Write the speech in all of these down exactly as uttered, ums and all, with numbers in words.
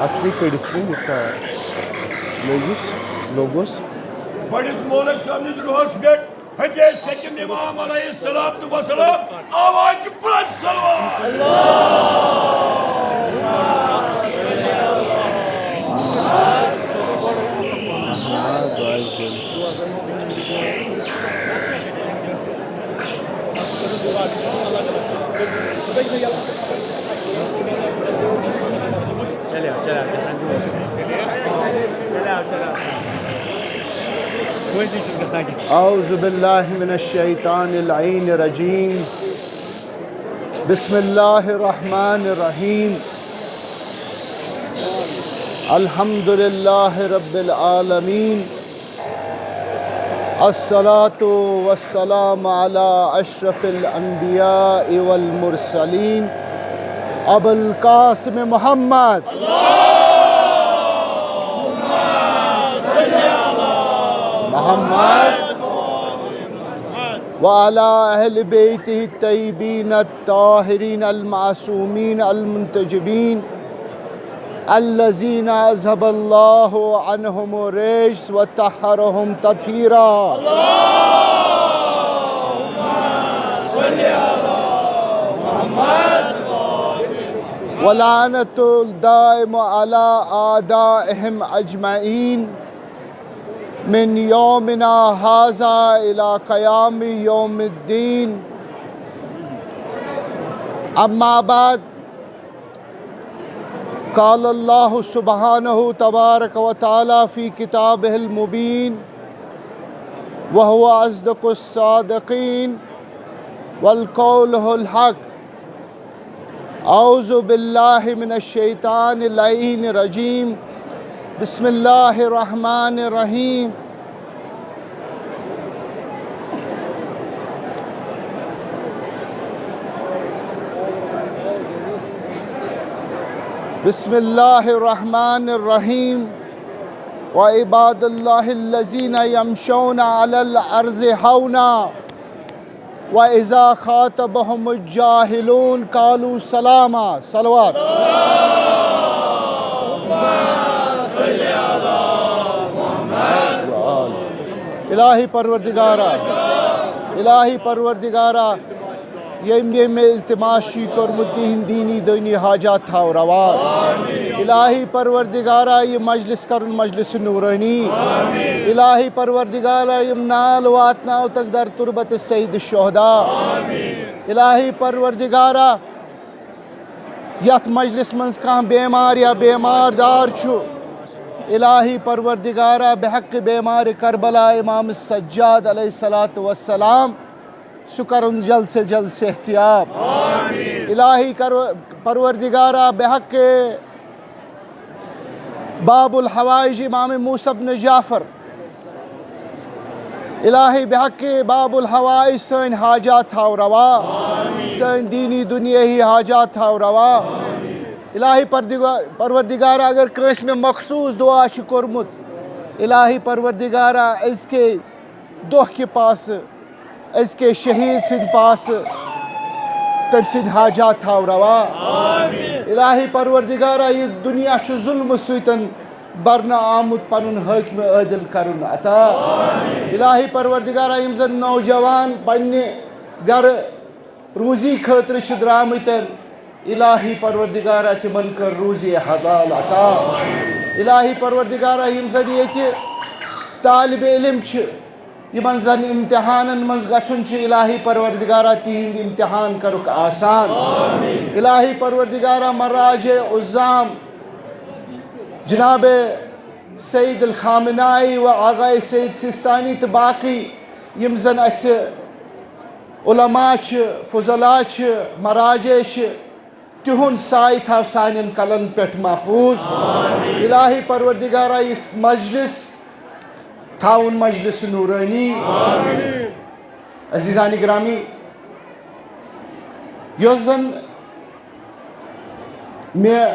اَتھ تُہۍ کٔڑِتھ چھُو یُس سا لٲگِس، لوگوس۔ بٔڑِس مولوی صٲبنِس روحس پٮ۪ٹھ حضرت سید امام علیہ الصلوۃ والسلام آواز چھِ بلند صلوات۔ اعوذ باللہ من الشیطان اللعین الرجیم۔ بسم اللہ الرحمن الرحیم۔ الحمد للہ رب العالمین۔ الصلاة والسلام على أشرف الأنبياء والمرسلين أبي القاسم محمد۔ محمد وعلى أهل بيته الطيبين الطاهرين المعصومين المنتجبين الذين أذهب الله عنهم الرجس وطهرهم تطهيرا۔ ولعنة الدائم على أعدائهم أجمعين من يومنا هذا إلى قيام يوم الدين۔ أما بعد، قال الله سبحانه تبارك وتعالى في كتابه المبين وهو أصدق الصادقين والقول الحق۔ أعوذ بالله من الشيطان اللعين الرجيم۔ بسم الله الرحمن الرحيم۔ بسم الله الرحمن الرحيم۔ وعباد الله الذين يمشون على الأرض هونا وإذا خاطبهم الجاهلون قالوا سلاما۔ صلوات۔ الہی پروردگارا، الہی پروردگارا، ییٚمۍ ییٚمۍ مےٚ التماس چھُ کوٚرمُت، تِہِنٛدۍ دینی دٲنی حاجات تھاو روا۔ الہی پروردگارا، یہِ مجلس کرُن مجلس نورانی۔ الہی پروردگارا، یِم نال واتناو تک در تربت سید الشہداء۔ الہی پروردگارا، یتھ مجلس منٛز کانٛہہ بیمار یا بیمار دار چھُ، الہی پروردگارا، بحق بیمار کربلا امام سجاد علیہ الصلوۃ والسلام، سُہ کرُن جلد سے جلد صحتیاب۔ الہی کرو-، پروردگارا، بحق باب الحوائج امام موسیٰ بن جعفر، الہی بحق باب الحوائج سٲنۍ حاجات تھاو روا، سٲنۍ دینی دنیاہی حاجات تھاو روا۔ الہی پردگا-، پروردگارا، اگر کٲنٛسہِ مےٚ مخصوص دعا چھُ کوٚرمُت، الہی پروردگارا، أزکے دۄہ کہِ پاسہٕ، أزکے شہید سٕنٛدِ پاسہٕ تٔمۍ سٕنٛدۍ حاجات تھاو روا۔ الہی پروردگارا، یہِ دنیا چھُ ظلمہٕ سۭتۍ برنہٕ آمُت، پنُن حٲکمِ عٲدِل کرُن عطا۔ الہی پروردگارا، یِم زن نوجوان پننہِ گرٕ روزی خٲطرٕ چھِ درٛامٕتۍ، الہی پروردگارا، تِمن کر روزی حلال عطا۔ الہی پروردگارا، یِم زن ییٚتہِ طالب علم چھِ، یِمن زن امتحانن منٛز گژھُن چھُ، الہی پروردگارا، تِہِنٛدۍ امتحان کرُکھ آسان۔ الہی پروردگارا، مراجع عظام جناب سید الخامنائی و آغای سید سیستانی تہٕ باقی یِم زن اسہِ علماء چھِ، فضلاء چھِ، مراجع چھِ، تِہُنٛد سایہِ تھاو سانٮ۪ن کلن پٮ۪ٹھ محفوظ۔ الہی پروردگارا، یہِ مجلس تھاوُن مجلس نورانی۔ عزیزان گرامی، یۄس زن مےٚ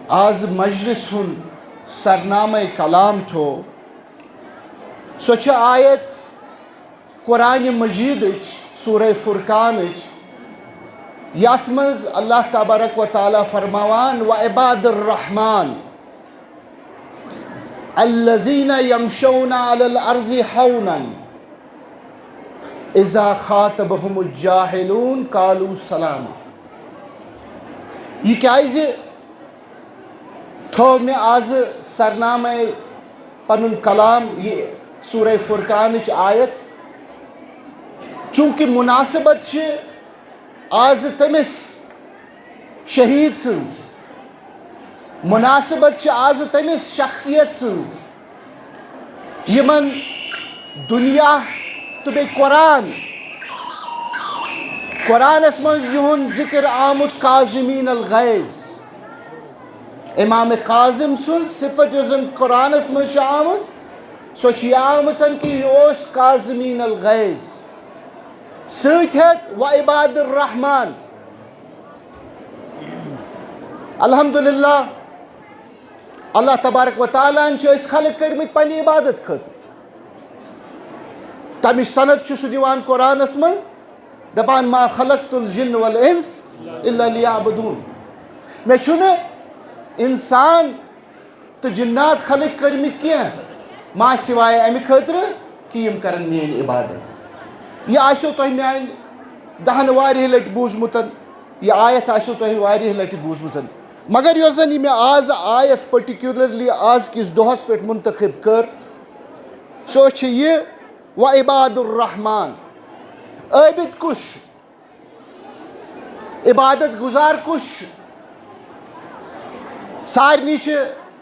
آز مجلس ہُنٛد سرنامہ کلام تھوٚو، سۄ چھِ آیت قرآن مجیدٕچ، سورہ فرقانٕچ، یَتھ منٛز اللہ تبارک و تعالیٰ فرماوان، "وعباد الرحمن الذين يمشون على الأرض هونا وإذا خاطبهم الجاهلون قالوا سلاما۔" یہِ کیازِ تھٲو مےٚ آز سرنامے پنُن کلام، یہِ سورہ فرقانٕچ آیت؟ چونکہ مناسبت چھِ آز تٔمِس شہید سٕنٛز، مناسبت چھِ آز تٔمِس شخصیت سٕنٛز، یِمن دُنیا تہٕ بیٚیہِ قرآن، قرآنس منٛز یِہُنٛد ذِکر آمُت، کاظمین الغیظ۔ امام کاظم سٕنٛز صفت یۄس زن قرآنس منٛز چھِ آمٕژ، سۄ چھِ یہِ آمٕژ کہ یہِ اوس کاظمین الغیظ۔ سۭتۍ ہٮ۪تھ وعباد الرحمن۔ الحمدللہ، اللہ تبارک و تعالیٰ ہن چھِ أسۍ خلق کٔرمٕتۍ پننہِ عبادت خٲطرٕ۔ تمِچ سند چھُ سُہ دِوان قرآنس منٛز، دپان، "ما خلقت الجن والانس الا لیعبدون۔" مےٚ چھُنہٕ انسان تہٕ جنات خلق کٔرمٕتۍ کینٛہہ ما سوائے امہِ خٲطرٕ کہِ یِم کرن میٲنۍ عبادت۔ یہِ آسیو تۄہہِ میانہِ دہن واریاہ لٹہِ بوٗزمُت، یہِ آیت آسیو تۄہہِ واریاہ لٹہِ بوٗزمٕژ۔ مگر یۄس زن یہِ مےٚ آز آیت particularly آز کِس دۄہس پٮ۪ٹھ منتخب کٔر، سۄ چھِ یہِ، "وعباد الرحمن۔" عٲبد کُس چھُ؟ عبادت گزار کُس چھُ؟ سارنٕے چھِ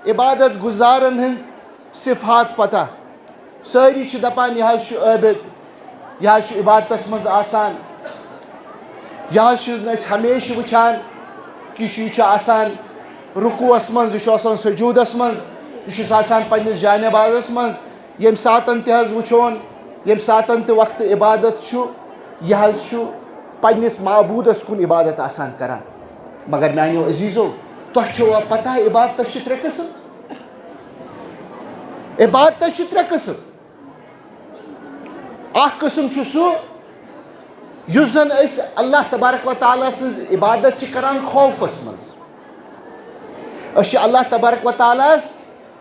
عبادت گزارن ہٕنٛدۍ صفات پتہ۔ سٲری چھِ دپان، "یہِ حظ چھُ عٲبد، یہِ حظ چھُ عبادتس منٛز آسان۔" یہِ حظ چھِ أسۍ ہمیشہِ وٕچھان کہِ یہِ چھُ، یہِ چھُ آسان رکوعس منٛز، یہِ چھُ آسان سجوٗدس منٛز، یہِ چھُ آسان پننِس جانہِ بازس منٛز۔ ییٚمہِ ساتَن تہِ حظ وٕچھون، ییٚمہِ ساتَن تہِ وقتہٕ عبادت چھُ، یہِ حظ چھُ پننِس معبوٗدَس کُن عبادت آسان کران۔ مگر میانیو عزیزو، تۄہہِ چھوا پتہ عبادتَس چھِ ترٛےٚ قٕسم؟ عبادتَس چھِ ترٛےٚ قٕسم۔ اکھ قٕسم چھُ سُہ یُس زن أسۍ اللہ تبارک و تعالیٰ سٕنٛز عبادت چھِ کران خوفس منٛز۔ أسۍ چھِ اللہ تبارک و تعالیٰ ہس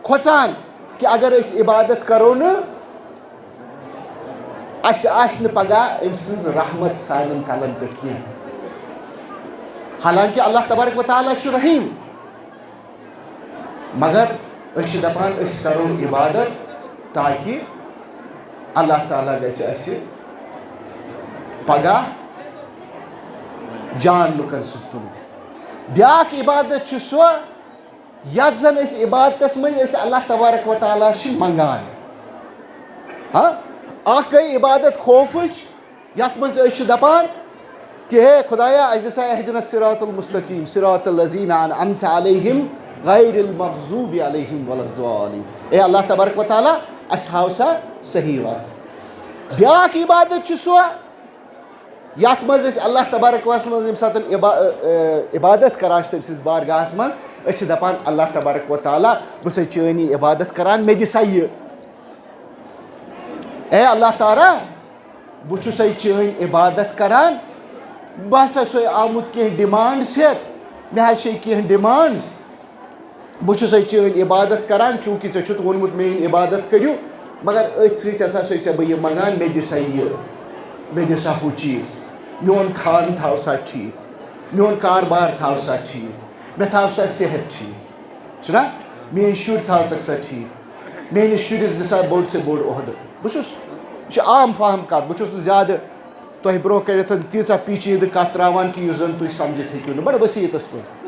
کھۄژان کہِ اگر أسۍ عبادت کرو نہٕ، اسہِ آسہِ نہٕ پگاہ أمۍ سٕنٛز رحمت سانٮ۪ن کلن پٮ۪ٹھ کینٛہہ۔ حالانکہ اللہ تبارک و تعالیٰ چھُ رحیم، مگر أسۍ چھِ دپان أسۍ کرو عبادت تاکہ اللہ تعالیٰ گژھِ اسہِ پگاہ جان لُکن سۭتۍ تُلُن۔ بیاکھ عبادت چھُ سۄ یتھ زن أسۍ عبادتس منٛز أسۍ اللہ تبارک و تعالیٰ چھِ منگان۔ ہاں، اکھ گٔے عبادت خوفٕچ، یتھ منٛز أسۍ چھِ دپان کہ ہے خدایا، اسہِ دِسا اہدنا الصراط المستقیم، صراط الذین انعمت علیہم غیر المغضوب علیہم ولا الضالین۔ اے اللہ تبارک و تعالیٰ، اسہِ ہاو سا صحیح وتھ۔ بیاکھ عبادت چھِ سۄ یتھ منٛز أسۍ اللہ تبارک وس منٛز ییٚمہِ ساتہٕ عبا-، ٲ، ٲ، عبادت کران چھِ تٔمۍ سٕنٛدِس بارگاہس منٛز، أسۍ چھِ دپان، "اللہ تبارک و تعالیٰ، بہٕ چھُسے چٲنی عبادت کران، مےٚ دِ سا یہِ۔" اے اللہ تعالیٰ، بہٕ چھُسے چٲنۍ عبادت کران، بہٕ ہسا چھُسے آمُت کینٛہہ demands ہٮ۪تھ، مےٚ حظ چھے کینٛہہ demands۔ بہٕ چھُسے چٲنۍ عبادت کران، چوٗنٛکہِ ژےٚ چھُتھ ووٚنمُت میٲنۍ عبادت کٔرِو، مگر أتھۍ سۭتۍ ہسا چھُسے ژےٚ بہٕ یہِ منٛگان، مےٚ دِ سا یہِ، مےٚ دِ سا ہُہ چیٖز، میون خان تھاو سا ٹھیٖک، میون کاربار تھاو سا ٹھیٖک، مےٚ تھاو سا صحت ٹھیٖک، چھُنہ؟ میٲنۍ شُرۍ تھاوتَکھ سا ٹھیٖک، میٲنِس شُرِس دِ سا بوٚڑ سے بوٚڑ عہدٕ۔ بہٕ چھُس، یہِ چھِ عام فہم کَتھ، بہٕ چھُس نہٕ زیادٕ تۄہہِ برونٛہہ کَنٮ۪تھ تیٖژاہ پیچیدٕ کَتھ ترٛاوان کہِ یُس زَن تُہۍ سَمجِتھ ہیٚکِو نہٕ، بَڑٕ ؤسیٖعتَس منٛز۔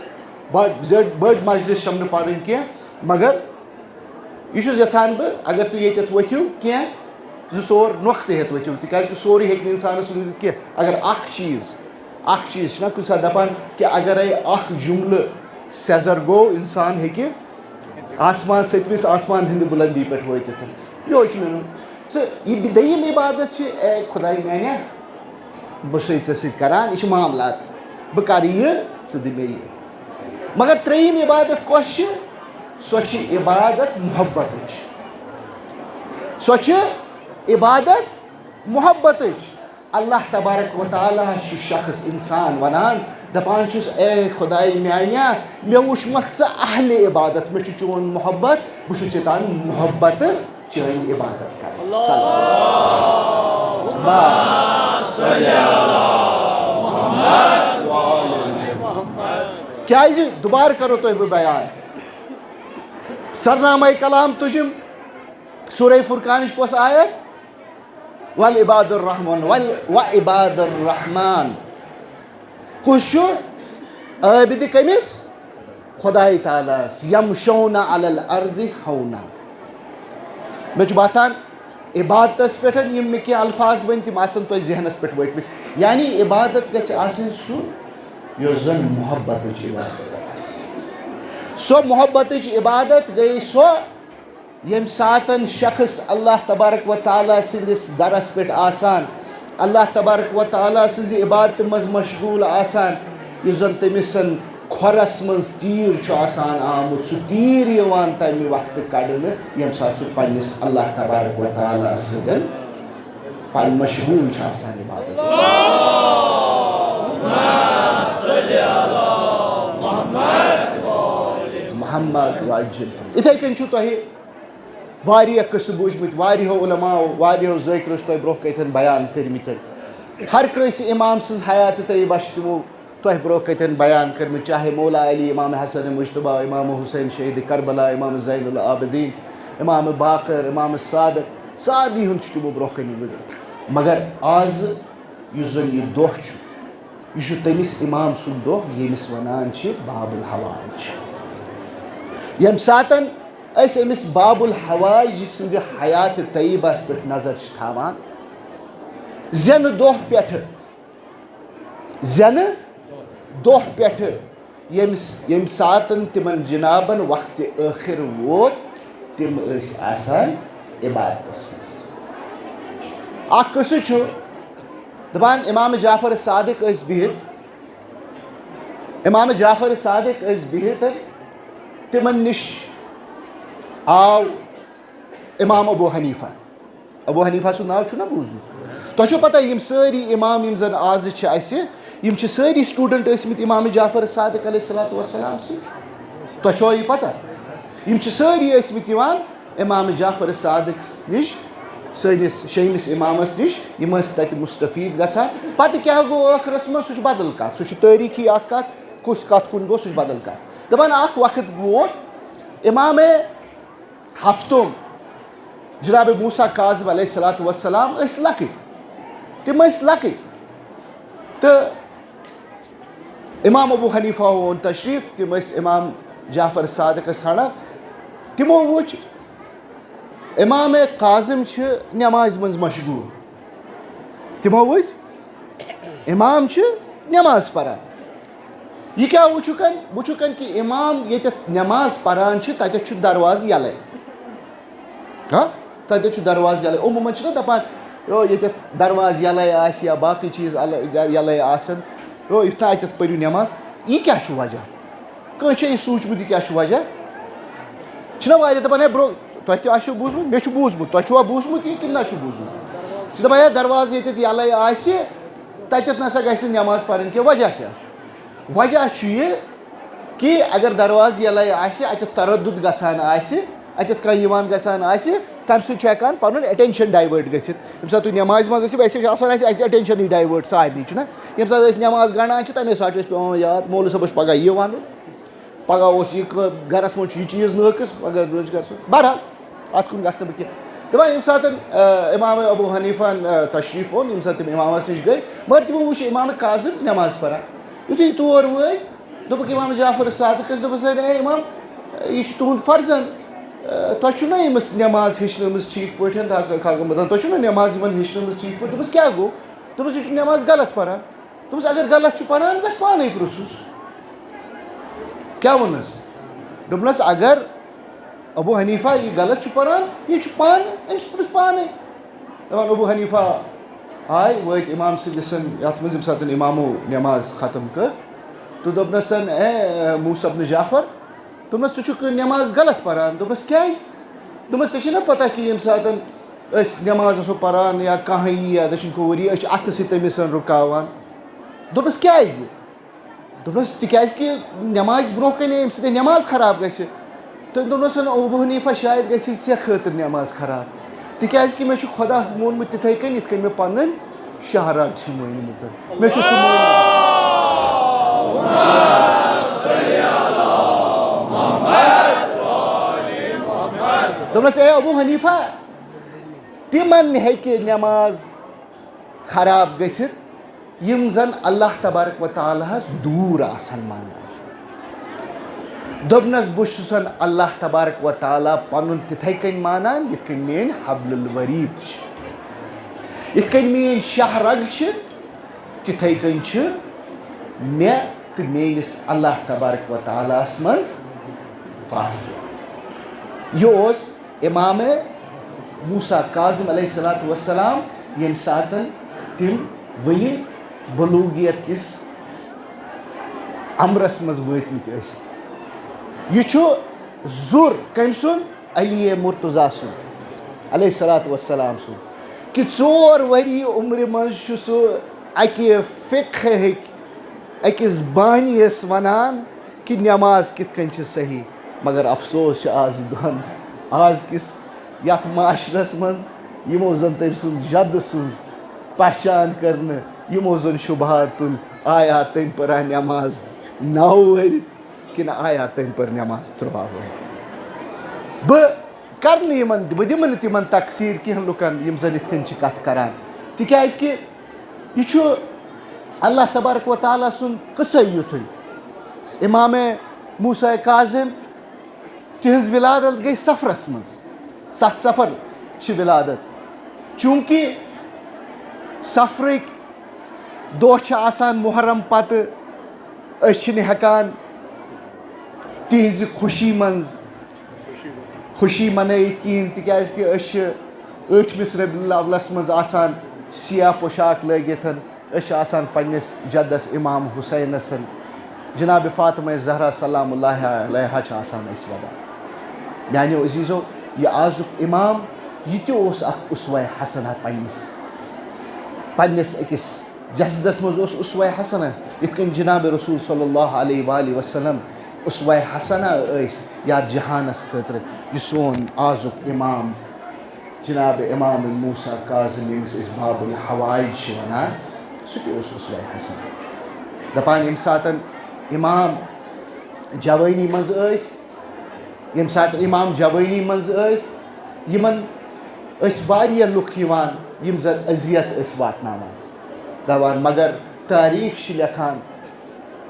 بٔڑ، زیٚڑ-، بٔڑ مجلس چھَم نہٕ پَرٕنۍ کینٛہہ، مگر یہِ چھُس یَژھان بہٕ، اگر تُہۍ ییٚتٮ۪تھ ؤتھِو کینٛہہ، زٕ ژور نۄقطہٕ ہٮ۪تھ ؤتھِو، تِکیٛازِ کہِ سورُے ہیٚکہِ نہٕ اِنسانَس روٗزِتھ کینٛہہ۔ اگر اَکھ چیٖز، اَکھ چیٖز چھِنہ کُنہِ ساتہٕ دَپان کہِ اگرَے اَکھ جُملہٕ سیٚزر گوٚو، اِنسان ہیٚکہِ آسمان، سٔتمِس آسمان ہٕنٛدِ بُلندی پٮ۪ٹھ وٲتِتھ۔ یِہوٚے چھُ مےٚ وَنُن۔ ژٕ، یہِ دوٚیِم عبادت چھِ، اے خۄداے میٛانہِ، بہٕ چھُسَے ژےٚ سۭتۍ کران، یہِ چھِ معاملات۔ بہٕ کرٕ یہِ، ژٕ دِ مےٚ یہِ۔ مگر ترٛیٚیِم عبادت کۄس چھِ؟ سۄ چھِ عبادت محبتٕچ۔ سۄ چھِ عبادت محبتٕچ۔ اللہ تبارک و تعالیٰ ہس چھُ شخص، انسان، ونان، دپان چھُس، اے خداے میانیا، مےٚ وٕچھمکھ ژٕ اہلِ عبادت، مےٚ چھُ چون محبت، بہٕ چھُس یوٚتان محبت چٲنۍ عبادت کران۔ صلی اللہ۔ کیازِ؟ دُبارٕ کرو تۄہہِ بہٕ بیان۔ سرنامہ کلام تُجِم، سورہ فرقانٕچ کۄس آیت؟ والعباد الرحمن، وال-، وعباد الرحمن۔ کُس چھُ عٲبِد کٔمِس؟ خداے تعالیٰ ہس۔ یمشون علی الارض ہونا۔ مےٚ چھُ باسان، عبادتس پٮ۪ٹھ یِم مےٚ کینٛہہ الفاظ ؤنۍ، تِم آسن تۄہہِ ذہنس پٮ۪ٹھ وٲتۍ مٕتۍ۔ یعنی عبادت گژھِ آسٕنۍ سُہ، یۄس زن محبتٕچ عبادت آسہِ۔ سۄ محبتٕچ عبادت گٔے سۄ، ییٚمہِ ساتَن شخص اللہ تبارک و تعالیٰ سٕنٛدِس درس پٮ۪ٹھ آسان، اللہ تبارک و تعالیٰ سٕنٛزِ عبادتہِ منٛز مشغوٗل آسان، یُس زَن تٔمِس کھۄرَس منٛز تیٖر چھُ آسان آمُت، سُہ تیٖر یِوان تَمہِ وقتہٕ کَڑنہٕ، ییٚمہِ ساتہٕ سُہ پنٛنِس اللہ تبارک و تعالیٰ سۭتۍ پَنُن مشغوٗل چھُ آسان عبادتَس منٛز۔ محمد وعجل۔ یِتھَے کٔنۍ چھُو تۄہہِ واریاہ قصہٕ بوٗزمٕتۍ، واریاہو علماءو، واریاہو ذٲکرو چھِ تۄہہِ برونٛہہ کَنٮ۪تھ بیان کٔرمٕتۍ۔ ہر کٲنٛسہِ امام سٕنٛز حیات طیبہ چھِ تِمو تۄہہِ برونٛہہ کَنٮ۪تھ بیان کٔرمٕتۍ، چاہے مولا علی، امام حسن مجتبیٰ، امام حسین شہید کربلا، امام زین العابدین، امام باقر، امام صادق، سارنٕے ہُنٛد چھُ تِمو برونٛہہ کَنہِ گُزریُمُت۔ مگر آز یُس زَن یہِ دۄہ چھُ، یہِ چھُ تٔمِس امام سُنٛد دۄہ، ییٚمِس وَنان چھِ باب الحوائج۔ ییٚمہِ ساتَن أسۍ أمِس باب الحوائج سٕنٛزِ حیات طیبس پٮ۪ٹھ نظر چھِ تھاوان، زٮ۪نہٕ دۄہ پٮ۪ٹھٕ، زٮ۪نہٕ دۄہ پٮ۪ٹھٕ ییٚمہِ س-، ییٚمہِ ساتَن تِمَن جنابَن وقتِ ٲخر ووت، تِم ٲسۍ آسان عبادتَس منٛز۔ اَکھ قٕصہٕ چھُ دَپان، امام جعفر صادق ٲسۍ بِہِتھ، امام جعفر صادق ٲسۍ بِہِتھ، تِمَن نِش آو امام ابو حنیفہ۔ ابو حنیفہ سُنٛد ناو چھُو نا بوٗزمُت؟ تۄہہِ چھو پتہ، یِم سٲری امام یِم زن آزٕ چھِ اَسہِ، یِم چھِ سٲری student ٲسمٕتۍ امام جعفر صادق علیہ الصلوۃ والسلام سٕنٛدۍ۔ تۄہہِ چھوا یہِ پتہ؟ یِم چھِ سٲری ٲسمٕتۍ یِوان امام جعفر صادق نِش، سٲنِس شیٚیمِس امامس نِش، یِم ٲسۍ تتہِ مستفید گژھان۔ پتہٕ کیٛاہ گوٚو ٲخرس منٛز، سُہ چھُ بدل کتھ، سُہ چھُ تٲریٖخی اکھ کتھ، کُس کتھ کُن گوٚو، سُہ چھُ بدل کتھ۔ دپان اکھ وقت ووت، امام ہفتم جناب موسیٰ کاظم علیہ الصلوۃ والسلام ٲسۍ لۄکٕٹۍ، تِم ٲسۍ لۄکٕٹۍ، تہٕ امام ابو حنیفہ اوٚن تشریف، تِم ٲسۍ امام جعفر صادقس ژھانڈان۔ تِمو وُچھ امام کاظم چھِ نمازِ منٛز مشغول۔ تِمو وُچھ امام چھِ نماز پران۔ یہِ کیٛاہ وٕچھُکھ؟ وٕچھُکھ کہِ امام ییٚتٮ۪تھ نماز پران چھِ، تتٮ۪تھ چھُ دروازٕ یَلَے۔ ہا؟ تتٮ۪تھ چھُ دروازٕ یَلَے۔ عموٗماً چھِنہ دپان، یو، ییٚتٮ۪تھ دروازٕ یَلَے آسہِ یا باقٕے چیٖز اَلَے، یَلَے آسَن، یو، یُتھ نہٕ اَتٮ۪تھ پٔرِو نماز۔ یہِ کیٛاہ چھُ وجہ؟ کٲنٛسہِ چھا یہِ سوٗنٛچمُت، یہِ کیٛاہ چھُ وجہ؟ چھِنہ واریاہ دپان، ہے برو، تۄہہِ تہِ آسیو بوٗزمُت، مےٚ چھُ بوٗزمُت، تۄہہِ چھُوا بوٗزمُت یہِ کِنہٕ نہ چھُ بوٗزمُت؟ چھِ دپان، ہے دروازٕ ییٚتٮ۪تھ یَلَے آسہِ، تتٮ۪تھ نسا گژھِ نہٕ نماز پرٕنۍ کینٛہہ۔ وجہ کیٛاہ چھُ؟ وجہ چھُ یہِ کہِ اگر دروازٕ یَلَے آسہِ، اَتٮ۪تھ تردُد گژھان آسہِ، اَتٮ۪تھ کانٛہہ یِوان گژھان آسہِ، تَمہِ سۭتۍ چھُ ہٮ۪کان پَنُن attention divert گٔژھِتھ۔ ییٚمہِ ساتہٕ تُہۍ نٮ۪مازِ منٛز ٲسِو، اَسہِ چھُ آسان اَسہِ اَتہِ attention-ٕے divert سارنٕے، چھُنہ؟ ییٚمہِ ساتہٕ أسۍ نٮ۪ماز گنٛڈان چھِ، تَمے ساتہٕ چھُ اَسہِ پٮ۪وان یاد، مولوی صٲبَس چھُ پَگاہ یہِ وَنُن، پَگاہ اوس یہِ کٲ-، گَرَس منٛز چھُ یہِ چیٖز نٲقٕص، پَگاہ چھُ گَرَس منٛز۔ بہرحال، اَتھ کُن گژھٕ نہٕ بہٕ کینٛہہ۔ دَپان، ییٚمہِ ساتہٕ، آ، امام ابو حنیفہَن، آ، تشریٖف اوٚن، ییٚمہِ ساتہٕ تِم امامَس نِش گٔے، مگر تِمو وُچھ امام کاظم نٮ۪ماز پَران۔ یُتھُے تور وٲتۍ، دوٚپُکھ امام جعفر صادقس، دوٚپُس، "ہے، اے امام، یہِ چھُ تُہُنٛد فرزند، اے، تۄہہِ چھُو نا أمِس نٮ۪ماز ہیٚچھنٲومٕژ ٹھیٖک پٲٹھۍ؟" تۄہہِ چھُو نا نٮ۪ماز یِمن ہیٚچھنٲومٕژ ٹھیٖک پٲٹھۍ؟ دوٚپُس، "کیٛاہ گوٚو؟" دوٚپُس، "یہِ چھُ نٮ۪ماز غلط پران۔" دوٚپُس، "اگر غلط چھُ پران، گژھِ پانے پرٛژھُس۔" کیٛاہ ووٚنُس؟ دوٚپنَس، "اگر ابو حنیفہ یہِ غلط چھُ پران، یہِ چھُ پانہٕ، أمِس پرٛژھ پانے۔" دَپان ابو حنیفہ آے، وٲتۍ امام سٕنٛدِس، یَتھ منٛز ییٚمہِ ساتہٕ امامو نٮ۪ماز ختم کٔر، تہٕ دوٚپنَس، "اے موسیٰ ابن جعفر"، دوٚپنَس، "ژٕ چھُکھ نٮ۪ماز غلط پَران۔" دوٚپنَس، "کیٛازِ؟" دوٚپنَس، "ژےٚ چھےٚ نا پَتہ کہِ ییٚمہِ ساتہٕ أسۍ نٮ۪ماز ٲسو پَران یا کانٛہہ یی یا دٔچھِنۍ کھووُر یی، أسۍ چھِ اَتھٕ سۭتۍ تٔمِس رُکاوان۔ دوٚپنَس، "کیٛازِ؟" دوٚپنَس، "تِکیٛازِ کہِ نٮ۪مازِ برٛونٛہہ کَنہِ ییٚمہِ سۭتۍ نٮ۪ماز خراب گژھِ۔" تٔمۍ دوٚپنَس، "ابو حنیفہ، شاید گژھِ ژےٚ خٲطرٕ نٮ۪ماز خراب، تِکیٛازِ کہِ مےٚ چھُ خۄدا ووٚنمُت تِتھَے کٔنۍ، یِتھ کٔنۍ مےٚ پَنٕنۍ شاہ رَگ چھِ مٲنۍمٕژ۔ مےٚ چھُ سُہ مٲنمُت۔" دوٚپنَس، "اے ابو حنیفہ، تِمَن ہیٚکہِ نٮ۪ماز خراب گٔژھِتھ، یِم زَن اللہ تبارک و تعالیٰ ہَس دوٗر آسَن مانان۔" دوٚپنَس، "بہٕ چھُسَن اللہ تبارک و تعالیٰ پَنُن تِتھَے کٔنۍ مانان، یِتھ کٔنۍ میٛٲنۍ حبل الورید چھِ۔ یِتھ کٔنۍ میٛٲنۍ شاہ رَگ چھِ، تِتھَے کٔنۍ چھِ مےٚ تہٕ میٛٲنِس اللہ تبارک و تعالیٰ ہَس منٛز فاصلہٕ۔" یہِ اوس امام موسیٰ کاظم علیہ الصلوۃ والسلام، ییٚمہِ ساتَن تِم وٕنہِ بلوغیت کِس عمرس منٛز وٲتمٕتۍ ٲسۍ۔ یہِ چھُ زُر کٔمۍ سُنٛد؟ علی مرتضیٰ سُنٛد علیہ الصلوۃ والسلام سُنٛد، کہِ ژور ؤری عمرِ منٛز چھُ سُہ اَکہِ فقہٕکۍ أکِس بانیَس وَنان کہِ نٮ۪ماز کِتھ کٔنۍ چھِ صحیح۔ مگر افسوس چھُ آز دۄہن، آز کِس یَتھ معاشرس منٛز، یِمو زن تٔمۍ سُنٛد جد سٕنٛز پہچان کٔر نہٕ، یِمو زن شبہات تُلۍ، آیا تٔمۍ پٔرا نٮ۪ماز نَو ؤرۍ کِنہٕ آیا تٔمۍ پٔر نٮ۪ماز ترٛوہا ؤرۍ؟ بہٕ کرٕ نہٕ یِمن، بہٕ دِمہٕ نہٕ تِمن تقصیر کینٛہہ لُکن، یِم زن یِتھ کٔنۍ چھِ کتھ کران، تِکیازِ کہِ یہِ چھُ اللہ تبارک و تعالیٰ سُنٛد قصے یُتھُے۔ امام موسیٰ کاظم، تِہنٛز ولادت گٔے صفرس منٛز، ستھ صفر چھِ ولادت۔ چوٗنٛکہِ صفرٕکۍ دۄہ چھِ آسان محرم پتہٕ، أسۍ چھِنہٕ ہٮ۪کان تِہنٛزِ خوشی منٛز خوشی منٲیِتھ کِہیٖنۍ، تِکیازِ کہِ أسۍ چھِ ٲٹھمِس ربیع الاولس منٛز آسان سیاہ پوشاک لٲگِتھ۔ أسۍ چھِ آسان پننِس جدس امام حسینس، جناب فاطمہ زہرا سلام اللہ علیہا چھِ آسان أسۍ وَدان۔ میانیو عزیزو، یہِ آزُک امام، یہِ تہِ اوس اکھ اسوہ حسنہ پننِس، پننِس أکِس جسدس منٛز اوس اسوہ حسنہ، یِتھ کٔنۍ جناب رسول صلی اللہ علیہ وآلہ وسلم اسوہ حسنہ ٲسۍ یتھ جہانس خٲطرٕ۔ یہِ سون آزُک امام، جناب امام موسیٰ کاظم، ییٚمِس أسۍ باب الحوائج چھِ ونان، سُہ تہِ اوس اسوہ حسنہ۔ دپان، ییٚمہِ ساتن امام جوٲنی منٛز ٲسۍ، ییٚمہِ ساتہٕ امام جوٲنی منٛز ٲسۍ، یِمن ٲسۍ واریاہ لُکھ یِوان، یِم زن اذیت ٲسۍ واتناوان۔ دپان، مگر تاریخ چھِ لیکھان،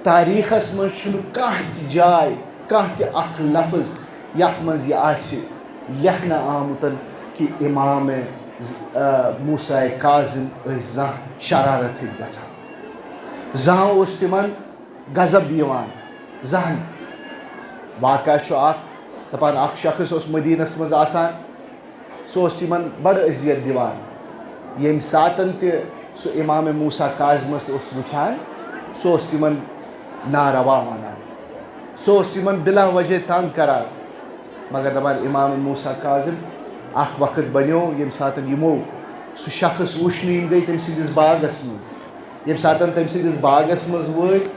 تاریخس منٛز چھُنہٕ کانٛہہ تہِ جاے، کانٛہہ تہِ اکھ لفظ، یتھ منٛز یہِ آسہِ لیکھنہٕ آمُت کہِ امام ز-، آ، موسیٰ کاظم ٲسۍ زانٛہہ شرارت ہٕنٛدۍ گژھان، زانٛہہ اوس تِمن غضب یِوان، زانٛہہ نہٕ۔ واقعہ چھُ اکھ، دپان، اکھ شخص اوس مدینس منٛز آسان، سُہ اوس یِمن بڑٕ اذیت دِوان۔ ییٚمہِ ساتن تہِ سُہ امام موسیٰ کاظمس اوس وٕچھان، سُہ اوس یِمن ناروا ونان، سُہ اوس یِمن بلا وجہ تنگ کران۔ مگر دپان، امام موسیٰ کاظم، اکھ وقت بنیو، ییٚمہِ ساتن یِمو سُہ شخص وٕچھ نہٕ، یِم گٔے تٔمۍ سٕنٛدِس باغس منٛز۔ ییٚمہِ ساتن تٔمۍ سٕنٛدِس باغس منٛز وٲتۍ،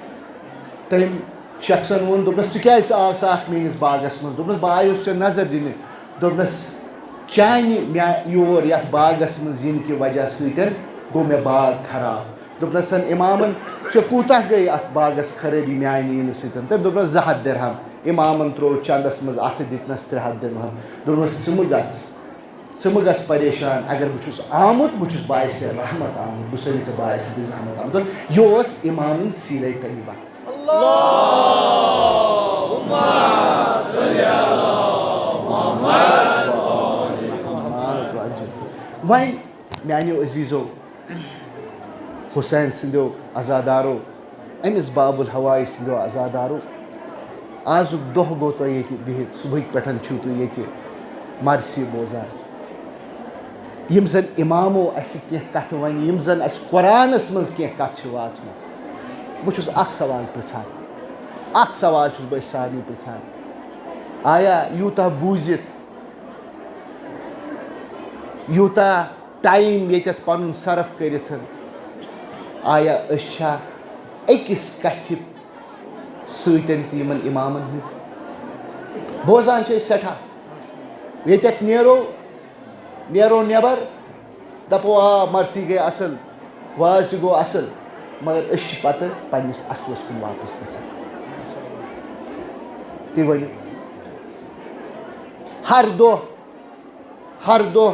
تٔمۍ شخصن ووٚن، دوٚپنس، "ژٕ کیٛازِ ژٕ آکھ، ژٕ آکھ میٲنِس باغس منٛز؟" دوٚپنس، "بہٕ آیوس ژےٚ نظر دِنہِ۔" دوٚپنس، "چانہِ مےٚ یور یتھ باغس منٛز یِنہٕ کہِ وجہ سۭتۍ گوٚو مےٚ باغ خراب۔" دوٚپنس، "امامن، ژےٚ کوٗتاہ گٔے اتھ باغس خرٲبی میانہِ یِنہٕ سۭتۍ؟" تٔمۍ دوٚپنس، "زٕ ہتھ درہم۔" امامن ترٛوو چندس منٛز اتھٕ، دِتنس ترٛےٚ ہتھ درہم۔ دوٚپنس، "ژٕ مہٕ گژھ۔" ژٕ مہٕ گژھ پریشان، اگر بہٕ چھُس آمُت، بہٕ چھُس باعث رحمت آمُت، بہٕ چھُسے نہٕ ژےٚ باعث بے زحمت آمُت۔ یہِ اوس امامٕنۍ سیرہ طیبہ۔ وۄنۍ میانیو عزیزو، حسین سٕنٛدیو عزادارو، أمِس باب الحوائج سٕنٛدیو عزادارو، آزُک دۄہ گوٚو تۄہہِ ییٚتہِ بِہِتھ، صُبحٕکۍ پٮ۪ٹھ چھِو تُہۍ ییٚتہِ مرثی بوزان۔ یِم زَن اِمامو اَسہِ کینٛہہ کَتھٕ وَنہِ، یِم زَن اَسہِ قرآنَس منٛز کینٛہہ کَتھٕ چھِ واژمَژٕ، بہٕ چھُس اَکھ سوال پِرٛژھان، اَکھ سوال چھُس بہٕ أسۍ سارنٕے پِرٛژھان، آیا یوٗتاہ بوٗزِتھ یوٗتاہ ٹایم ییٚتٮ۪تھ پَنُن صرف کٔرِتھ، آیا أسۍ چھا أکِس کَتھِ سۭتۍ تہِ یِمَن اِمامَن ہٕنٛز بوزان چھِ أسۍ سٮ۪ٹھاہ؟ ییٚتٮ۪تھ نیرو، نیرو نٮ۪بَر، دَپو، آ، مرثی گٔے اَصٕل، واز تہِ گوٚو اَصٕل، مگر أسۍ چھِ پَتہٕ پنٛنِس اَصلَس کُن واپَس گژھان۔ تُہۍ ؤنِو، ہر دۄہ ہر دۄہ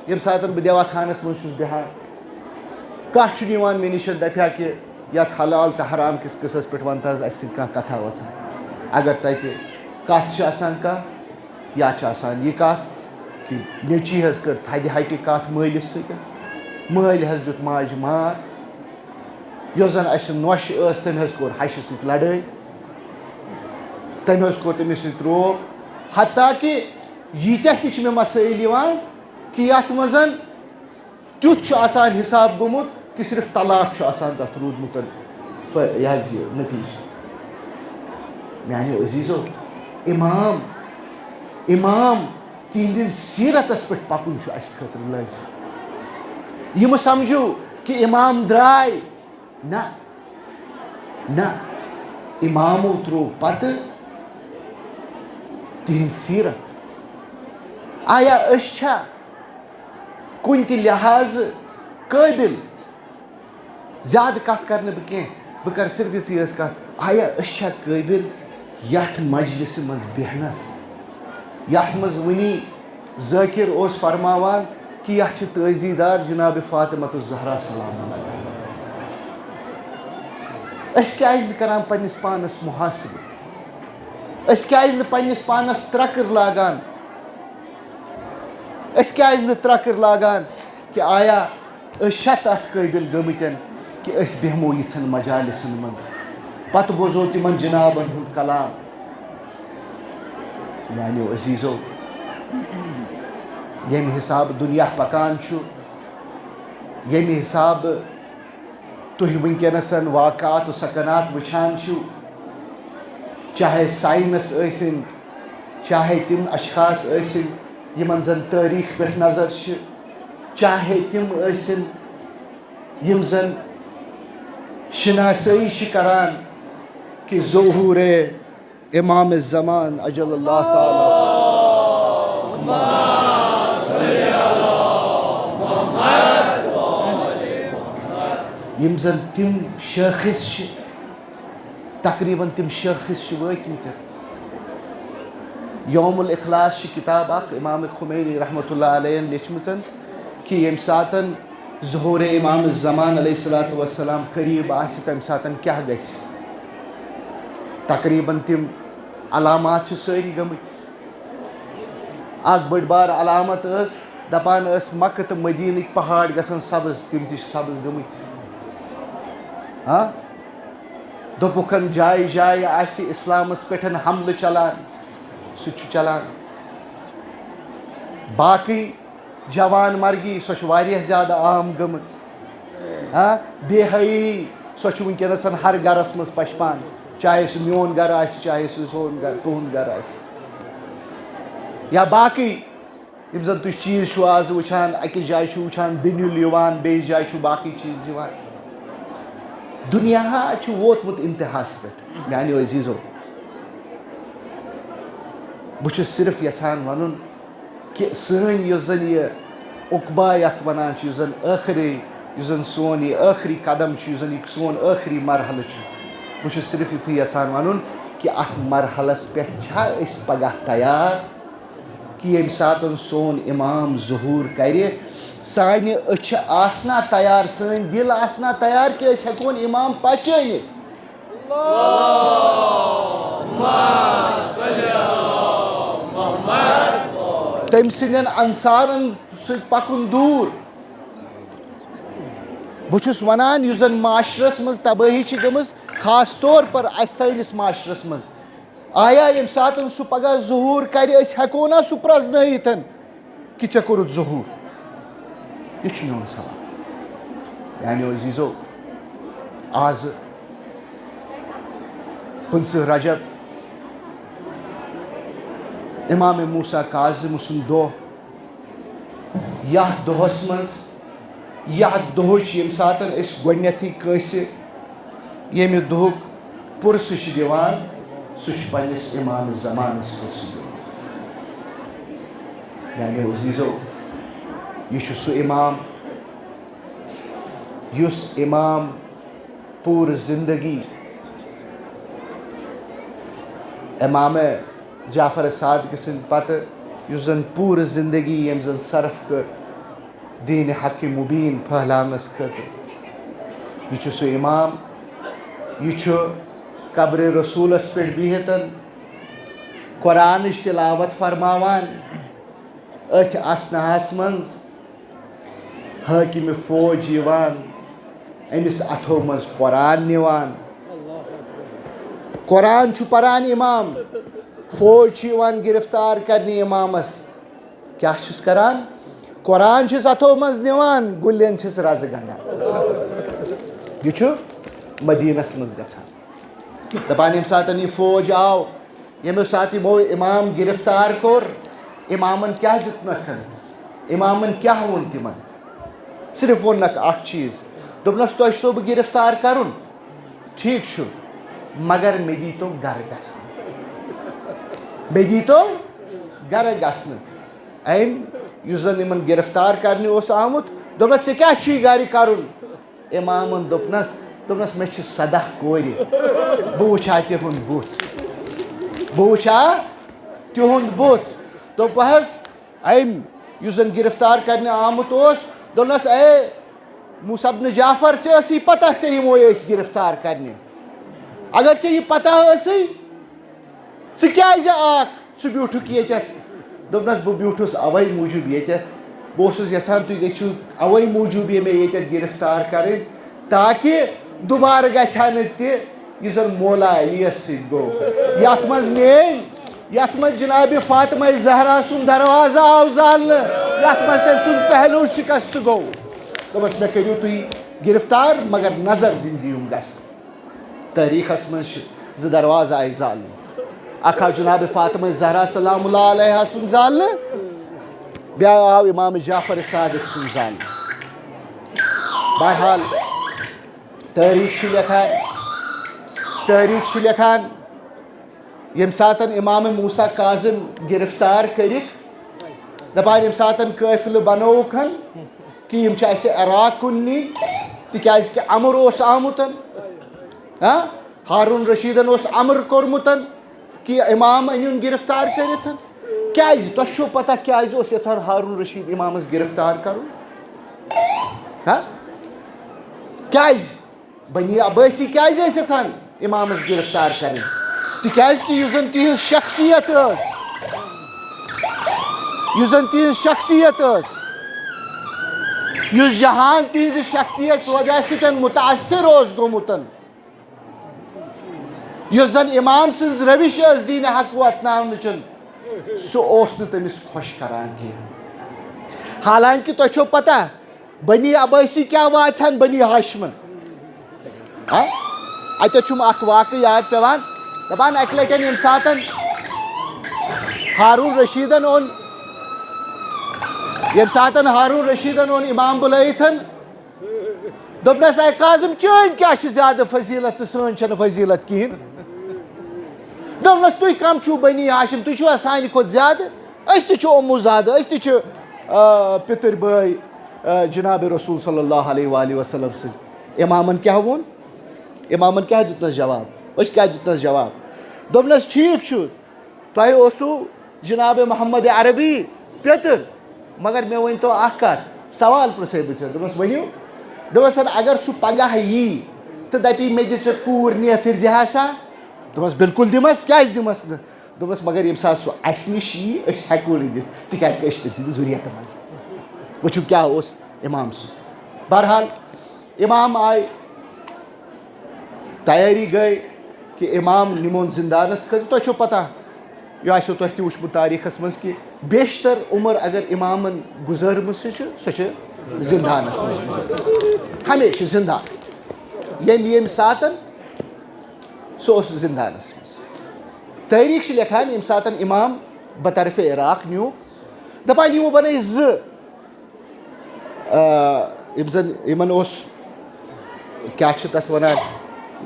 ییٚمہِ ساتہٕ بہٕ دیوا خانَس منٛز چھُس بیٚہان، کانٛہہ چھُنہٕ یِوان مےٚ نِش دَپہِ ہا کہِ یَتھ حلال تہٕ حرام کِس قٕصَس پٮ۪ٹھ وَن تہٕ حظ اَسہِ سۭتۍ کانٛہہ کَتھا وَتھا۔ اگر تَتہِ کَتھ چھِ آسان کانٛہہ، یا چھِ آسان یہِ کَتھ کہِ نیٚچی حظ کٔر تھدِ ہَٹہِ کَتھ مٲلِس سۭتۍ، مٲلۍ حظ دیُت ماجہِ مار، یۄس زَن اَسہِ نۄش ٲس، تٔمۍ حظ کوٚر ہَشہِ سۭتۍ لَڑٲے، تٔمۍ حظ کوٚر تٔمِس سۭتۍ روب۔ حتیٰ کہِ ییٖتیٛاہ تہِ چھِ مےٚ مسٲیِل یِوان کہِ یَتھ منٛز تیُتھ چھُ آسان حِساب گوٚمُت کہِ صرف طلاق چھُ آسان تَتھ روٗدمُت، ف-، یہِ حظ یہِ نٔتیٖجہٕ۔ میٛانیو عزیٖزو، اِمام، اِمام تِہِنٛدٮ۪ن سیٖرتَس پٮ۪ٹھ پَکُن چھُ اَسہِ خٲطرٕ لٲزِم۔ یہِ مہٕ سَمجھِو کہِ اِمام درٛاے، نہ، نہ، اِمامو ترٛوو پَتہٕ تِہِنٛز سیٖرت۔ آیا أسۍ چھا کُنہِ تہِ لحاظہٕ قٲبِل؟ زیادٕ کَتھ کَرٕ نہٕ بہٕ کینٛہہ، بہٕ کَرٕ صرف یِژٕے یٲژ کَتھ۔ آیا أسۍ چھا قٲبِل یَتھ مجلسہِ منٛز بیٚہنَس، یَتھ منٛز وٕنی ذٲکِر اوس فرماوان کہِ یَتھ چھِ تٲزی دار جناب فاطمہ الزہرا سلام اللہ علیہا؟ أسۍ کیٛازِ نہٕ کَران پنٛنِس پانَس محاسبہٕ؟ أسۍ کیٛازِ نہٕ پنٛنِس پانَس ترٛکٕر لاگان؟ أسۍ کیٛازِ نہٕ ترٛکٕر لاگان کہِ آیا أسۍ چھا تَتھ قٲبِل گٔمٕتۍ کہِ أسۍ بیٚہمو یِژھن مجالسن منٛز، پتہٕ بوزو تِمن جنابن ہُنٛد کلام؟ میانیو عزیزو، ییٚمہِ حسابہٕ دُنیا پکان چھُ، ییٚمہِ حسابہٕ تُہۍ وٕنکیٚنَس واقعات و سکنات وٕچھان چھِو، چاہے ساینس ٲسِن، چاہے تِم اشخاص ٲسِن یِمن زن تٲریٖخ پٮ۪ٹھ نظر چھِ، چاہے تِم ٲسِن یِم زن شناسٲیی چھِ کران کہِ ظہورِ امام الزمان عجل اللہ تعالیٰ، یِم زن تِم شٲخص چھِ، تقریباً تِم شٲخص چھِ وٲتمٕتۍ۔ یوم الاخلاص چھِ کتاب اکھ امام خمینی رحمتہ اللہ علیہ لیچھمٕژ کہِ ییٚمہِ ساتن ظہور امام الزمان علیہ الصلوۃ والسلام قریب آسہِ، تمہِ ساتن کیٛاہ گژھِ۔ تقریباً تِم علامات چھِ سٲری گٔمٕتۍ۔ اکھ بٔڑ بار علامت ٲس، دپان ٲس مکہ تہٕ مدینٕکۍ پہاڑ گژھن سبز، تِم تہِ چھِ سبز گٔمٕتۍ۔ ہاں، دوٚپُکھ، جایہِ جایہِ آسہِ اسلامس پٮ۪ٹھ حملہٕ چلان، سُہ تہِ چھُ چلان۔ باقٕے جوان مرگی، سۄ چھِ واریاہ زیادٕ عام گٔمٕژ۔ ہاں، بے حیٲیی، سۄ چھِ وٕنکیٚنَس ہر گرس منٛز پشپان، چاہے سُہ میون گرٕ آسہِ، چاہے سُہ سون گرٕ، تُہُنٛد گرٕ آسہِ۔ یا باقٕے یِم زن تُہۍ چیٖز چھِو آز وٕچھان، أکِس جایہِ چھِو وٕچھان بِنیُل یِوان، بیٚیِس جایہِ چھُو باقٕے چیٖز یِوان۔ دُنیا چھُ ووتمُت انتہاہس پٮ۪ٹھ، میانیو عزیزو۔ بہٕ چھُس صرف یژھان ونُن کہِ سٲنۍ یۄس زن یہِ عقبہ یتھ ونان چھِ، یُس زن ٲخری، یُس زن سون یہِ ٲخری قدم چھُ، یُس زن یہِ سون ٲخری مرحلہٕ چھُ، بہٕ چھُس صرف یِتھُے یژھان ونُن کہِ اتھ مرحلس پٮ۪ٹھ چھا أسۍ پگاہ تیار؟ کہِ ییٚمہِ ساتَن سون اِمام ظہوٗر کَرِ، سانہِ أچھِ آسنا تیار، سٲنۍ دِل آسنا تیار کہِ أسۍ ہٮ۪کون اِمام پہچٲنِتھ۔ تٔمۍ سٕنٛدٮ۪ن انصارن سۭتۍ پَکُن دوٗر۔ بہٕ چھُس وَنان، یُس زَن معاشرَس منٛز تبٲہی چھِ گٔمٕژ، خاص طور پر اَسہِ سٲنِس معاشرَس منٛز، آیا ییٚمہِ ساتَن سُہ پگاہ ظہوٗر کَرِ، أسۍ ہٮ۪کو نا سُہ پرٛزنٲیِتھ کہِ ژےٚ کوٚرُتھ ظہوٗر؟ یہِ چھُ میون سوال۔ میانیو عزیزو، آز پٕنٛژٕہ رجب، امام موسیٰ کاظم سُنٛد دۄہ۔ یَتھ دۄہَس منٛز، یَتھ دۄہٕچ ییٚمہِ ساتَن أسۍ گۄڈٕنٮ۪تھٕے کٲنٛسہِ ییٚمہِ دۄہُک پُرسہٕ چھِ دِوان، سُہ چھُ پنٛنِس اِمام زمانَس پُرسہٕ دِوان۔ میٛانیو عزیٖزو، یہِ چھُ سُہ اِمام، یُس اِمام پوٗرٕ زِندگی اِمام جعفر صادق سٕنٛدِ پتہٕ، یُس زَن پوٗرٕ زِندگی ییٚمۍ زَن صرف کٔر دیٖنِ حق مُبیٖن پھٔہلاونَس خٲطرٕ۔ یہِ چھُ سُہ اِمام، یہِ چھُ قبرِ رسوٗلَس پٮ۪ٹھ بِہِتھ قرآنٕچ تِلاوت فرماوان۔ أتھۍ اثناہَس منٛز حٲکِمِ فوج یِوان، أمِس اَتھو منٛز قرآن نِوان۔ قرآن چھُ پران اِمام، فوج چھِ یِوان گِرفتار کرنہِ اِمامَس۔ کیٛاہ چھِس کران؟ قرآن چھِس اَتھو منٛز نِوان، گُلٮ۪ن چھِس رَزٕ گنٛڈان۔ یہِ چھُ مدیٖنَس منٛز گژھان۔ دَپان، ییٚمہِ ساتَن یہِ فوج آو، ییٚمہِ ساتہٕ یِمو اِمام گِرفتار کوٚر، اِمامَن کیٛاہ دیُتنَکھ؟ اِمامَن کیٛاہ ووٚن تِمَن؟ صرف ووٚننَکھ اَکھ چیٖز، دوٚپنَس، "تۄہہِ چھُسو بہٕ گِرفتار کَرُن، ٹھیٖک چھُ، مگر مےٚ دیٖتو گَرٕ گژھنہٕ۔ مےٚ دیٖتو گَرٕ گژھنہٕ۔" أمۍ، یُس زَن یِمَن گِرفتار کَرنہِ اوس آمُت، دوٚپنَس، "ژےٚ کیٛاہ چھُے گَرِ کَرُن؟" اِمامن دوٚپنَس، دوٚپنَس، "مےٚ چھِ سَداہ کورِ، بہٕ وٕچھِ ہا تِہُنٛد بُتھ، بہٕ وٕچھِ ہا تِہُنٛد بُتھ۔" دوٚپہَس، أمۍ، یُس زَن گِرفتار کرنہِ آمُت اوس، دوٚپنَس، "اے موسیٰ بن جعفر، ژےٚ ٲسی پتہ ژےٚ یِمو أسۍ گِرفتار کرنہِ؟ اگر ژےٚ یہِ پتہ ٲسٕے، ژٕ کیٛازِ آکھ؟ ژٕ بیوٗٹھُکھ ییٚتٮ۪تھ؟" دوٚپنَس، "بہٕ بیوٗٹھُس اَوَے موٗجوٗب ییٚتٮ۪تھ، بہٕ اوسُس یَژھان تُہۍ گٔژھِو اَوَے موٗجوٗب یہِ مےٚ ییٚتٮ۪تھ گِرفتار کَرٕنۍ، تاکہِ دُبارٕ گژھِ ہا نہٕ تہِ یہِ زَن مولا علیَس سۭتۍ گوٚو، یَتھ منٛز میٛٲنۍ، یَتھ منٛز جناب فاطمہ زہرا سُنٛد دروازٕ آو زالنہٕ، یَتھ منٛز تٔمۍ سُنٛد پہلو شِکست گوٚو۔" دوٚپمَس، "مےٚ کٔرِو تُہۍ گِرفتار، مگر نظر دِنہٕ دِیِو گژھنہٕ۔" تٲریٖخَس منٛز چھِ زٕ دروازٕ آیہِ زالنہٕ۔ اَکھ آو جناب فاطمہ زہرا سلام اللہ علیہا سُنٛد زالنہٕ، بیٛاکھ آو امام جعفر صادق سُنٛد زالنہٕ۔ بہرحال، تٲریٖخ چھِ لیکھان، تٲریٖخ چھِ لیکھان، ییٚمہِ ساتَن امام موسیٰ کاظم گِرفتار کٔرِکھ، دَپان، ییٚمہِ ساتَن قٲفلہٕ بَنووُکھ ہَن کہِ یِم چھِ اَسہِ عراق کُن نِنۍ، تِکیٛازِ کہِ امر اوس آمُت۔ ہاں، ہارون رشیدن اوس امر کوٚرمُت کہِ امام أنِوُن گرفتار کٔرِتھ۔ کیازِ؟ تۄہہِ چھو پتہ کیازِ اوس یژھان ہارون رشید امامس گرفتار کرُن؟ ہاں؟ کیازِ؟ بنی عباسی کیازِ ٲسۍ یژھان امامس گرفتار کرٕنۍ؟ تِکیازِ کہِ یُس زن تِہنٛز شخصیت ٲس، یُس زن تِہنٛز شخصیت ٲس، یُس جہان تِہنٛزِ شخصیت وجہ سۭتۍ متاثر اوس گوٚمُت، یُس زن امام سٕنٛز روش ٲس دین حق واتناونٕچ، سُہ اوس نہٕ تٔمِس خۄش کران کینٛہہ۔ حالانکہ تۄہہِ چھو پتہ، بنی عباسی کیٛاہ واتہِ ہن بنی ہاشمن؟ ہاں؟ اتہِ چھُم اکھ واقعہٕ یاد پٮ۪وان، دپان اکہِ لٹہِ ییٚمہِ ساتن ہارون رشیدن اوٚن، ییٚمہِ ساتن ہارون رشیدن اوٚن امام بُلٲیِتھ، دوٚپنس، "اے کاظم، چٲنۍ کیٛاہ چھِ زیادٕ فضیلت تہٕ سٲنۍ چھَنہٕ فضیلت کِہیٖنۍ؟" دوٚپنس، "تُہۍ کم چھِو بنی ہاشم؟ تُہۍ چھِوا سانہِ کھۄتہٕ زیادٕ؟ أسۍ تہِ چھِ امو زادٕ، أسۍ تہِ چھِ، آ، پِتٕرۍ بٲے، آ، جناب رسول صلی اللہ علیہ وآلہ وسلم سٕنٛدۍ۔" امامن کیٛاہ ووٚن؟ امامن کیٛاہ دیُتنس جواب؟ أسۍ کیٛاہ دیُتنس جواب؟ دوٚپنس، "ٹھیٖک چھُ، تۄہہِ اوسوُ جناب محمد عربی پیٚتٕر، مگر مےٚ ؤنۍ تو اکھ کتھ، سوال پرٛژھے بہٕ ژےٚ۔" دوٚپمس، "ؤنِو۔" دوٚپمس، "اگر سُہ پگاہ یی تہٕ دپی، 'مےٚ دِ ژٕ کوٗر نیتھٕر، دِہا سا؟'" دوٚپمس، "بِلکُل دِمس، کیازِ دِمس نہٕ؟" دوٚپمس، "مگر ییٚمہِ ساتہٕ سُہ اسہِ نِش یی، أسۍ ہٮ۪کو نہٕ دِتھ، تِکیازِ کہِ أسۍ چھِ تٔمۍ سٕنٛدِ ذُریتہٕ منٛز۔" وٕچھِو کیٛاہ اوس امام سُنٛد۔ بہرحال، امام آے، تیٲری گٔے کہِ امام نِمون زندانس خٲطرٕ۔ تۄہہِ چھو پتہ، یہِ آسیو تۄہہِ تہِ وٕچھمُت تٲریٖخس منٛز کہِ بیشتر عمر اگر امامن گُزٲرمٕژ چھِ، سۄ چھِ زندانس منٛز گُزٲرمٕژ۔ ہمیشہِ زندان۔ ییٚمہِ، ییٚمہِ ساتن سُہ اوس زندانس منٛز۔ تٲریٖخ چھِ لیکھان، ییٚمہِ ساتن امام بطرفِ عراق نیوٗ، دپان یِمو بنٲے زٕ آ، یِم زَن، یِمَن اوس، کیٛاہ چھِ تَتھ وَنان،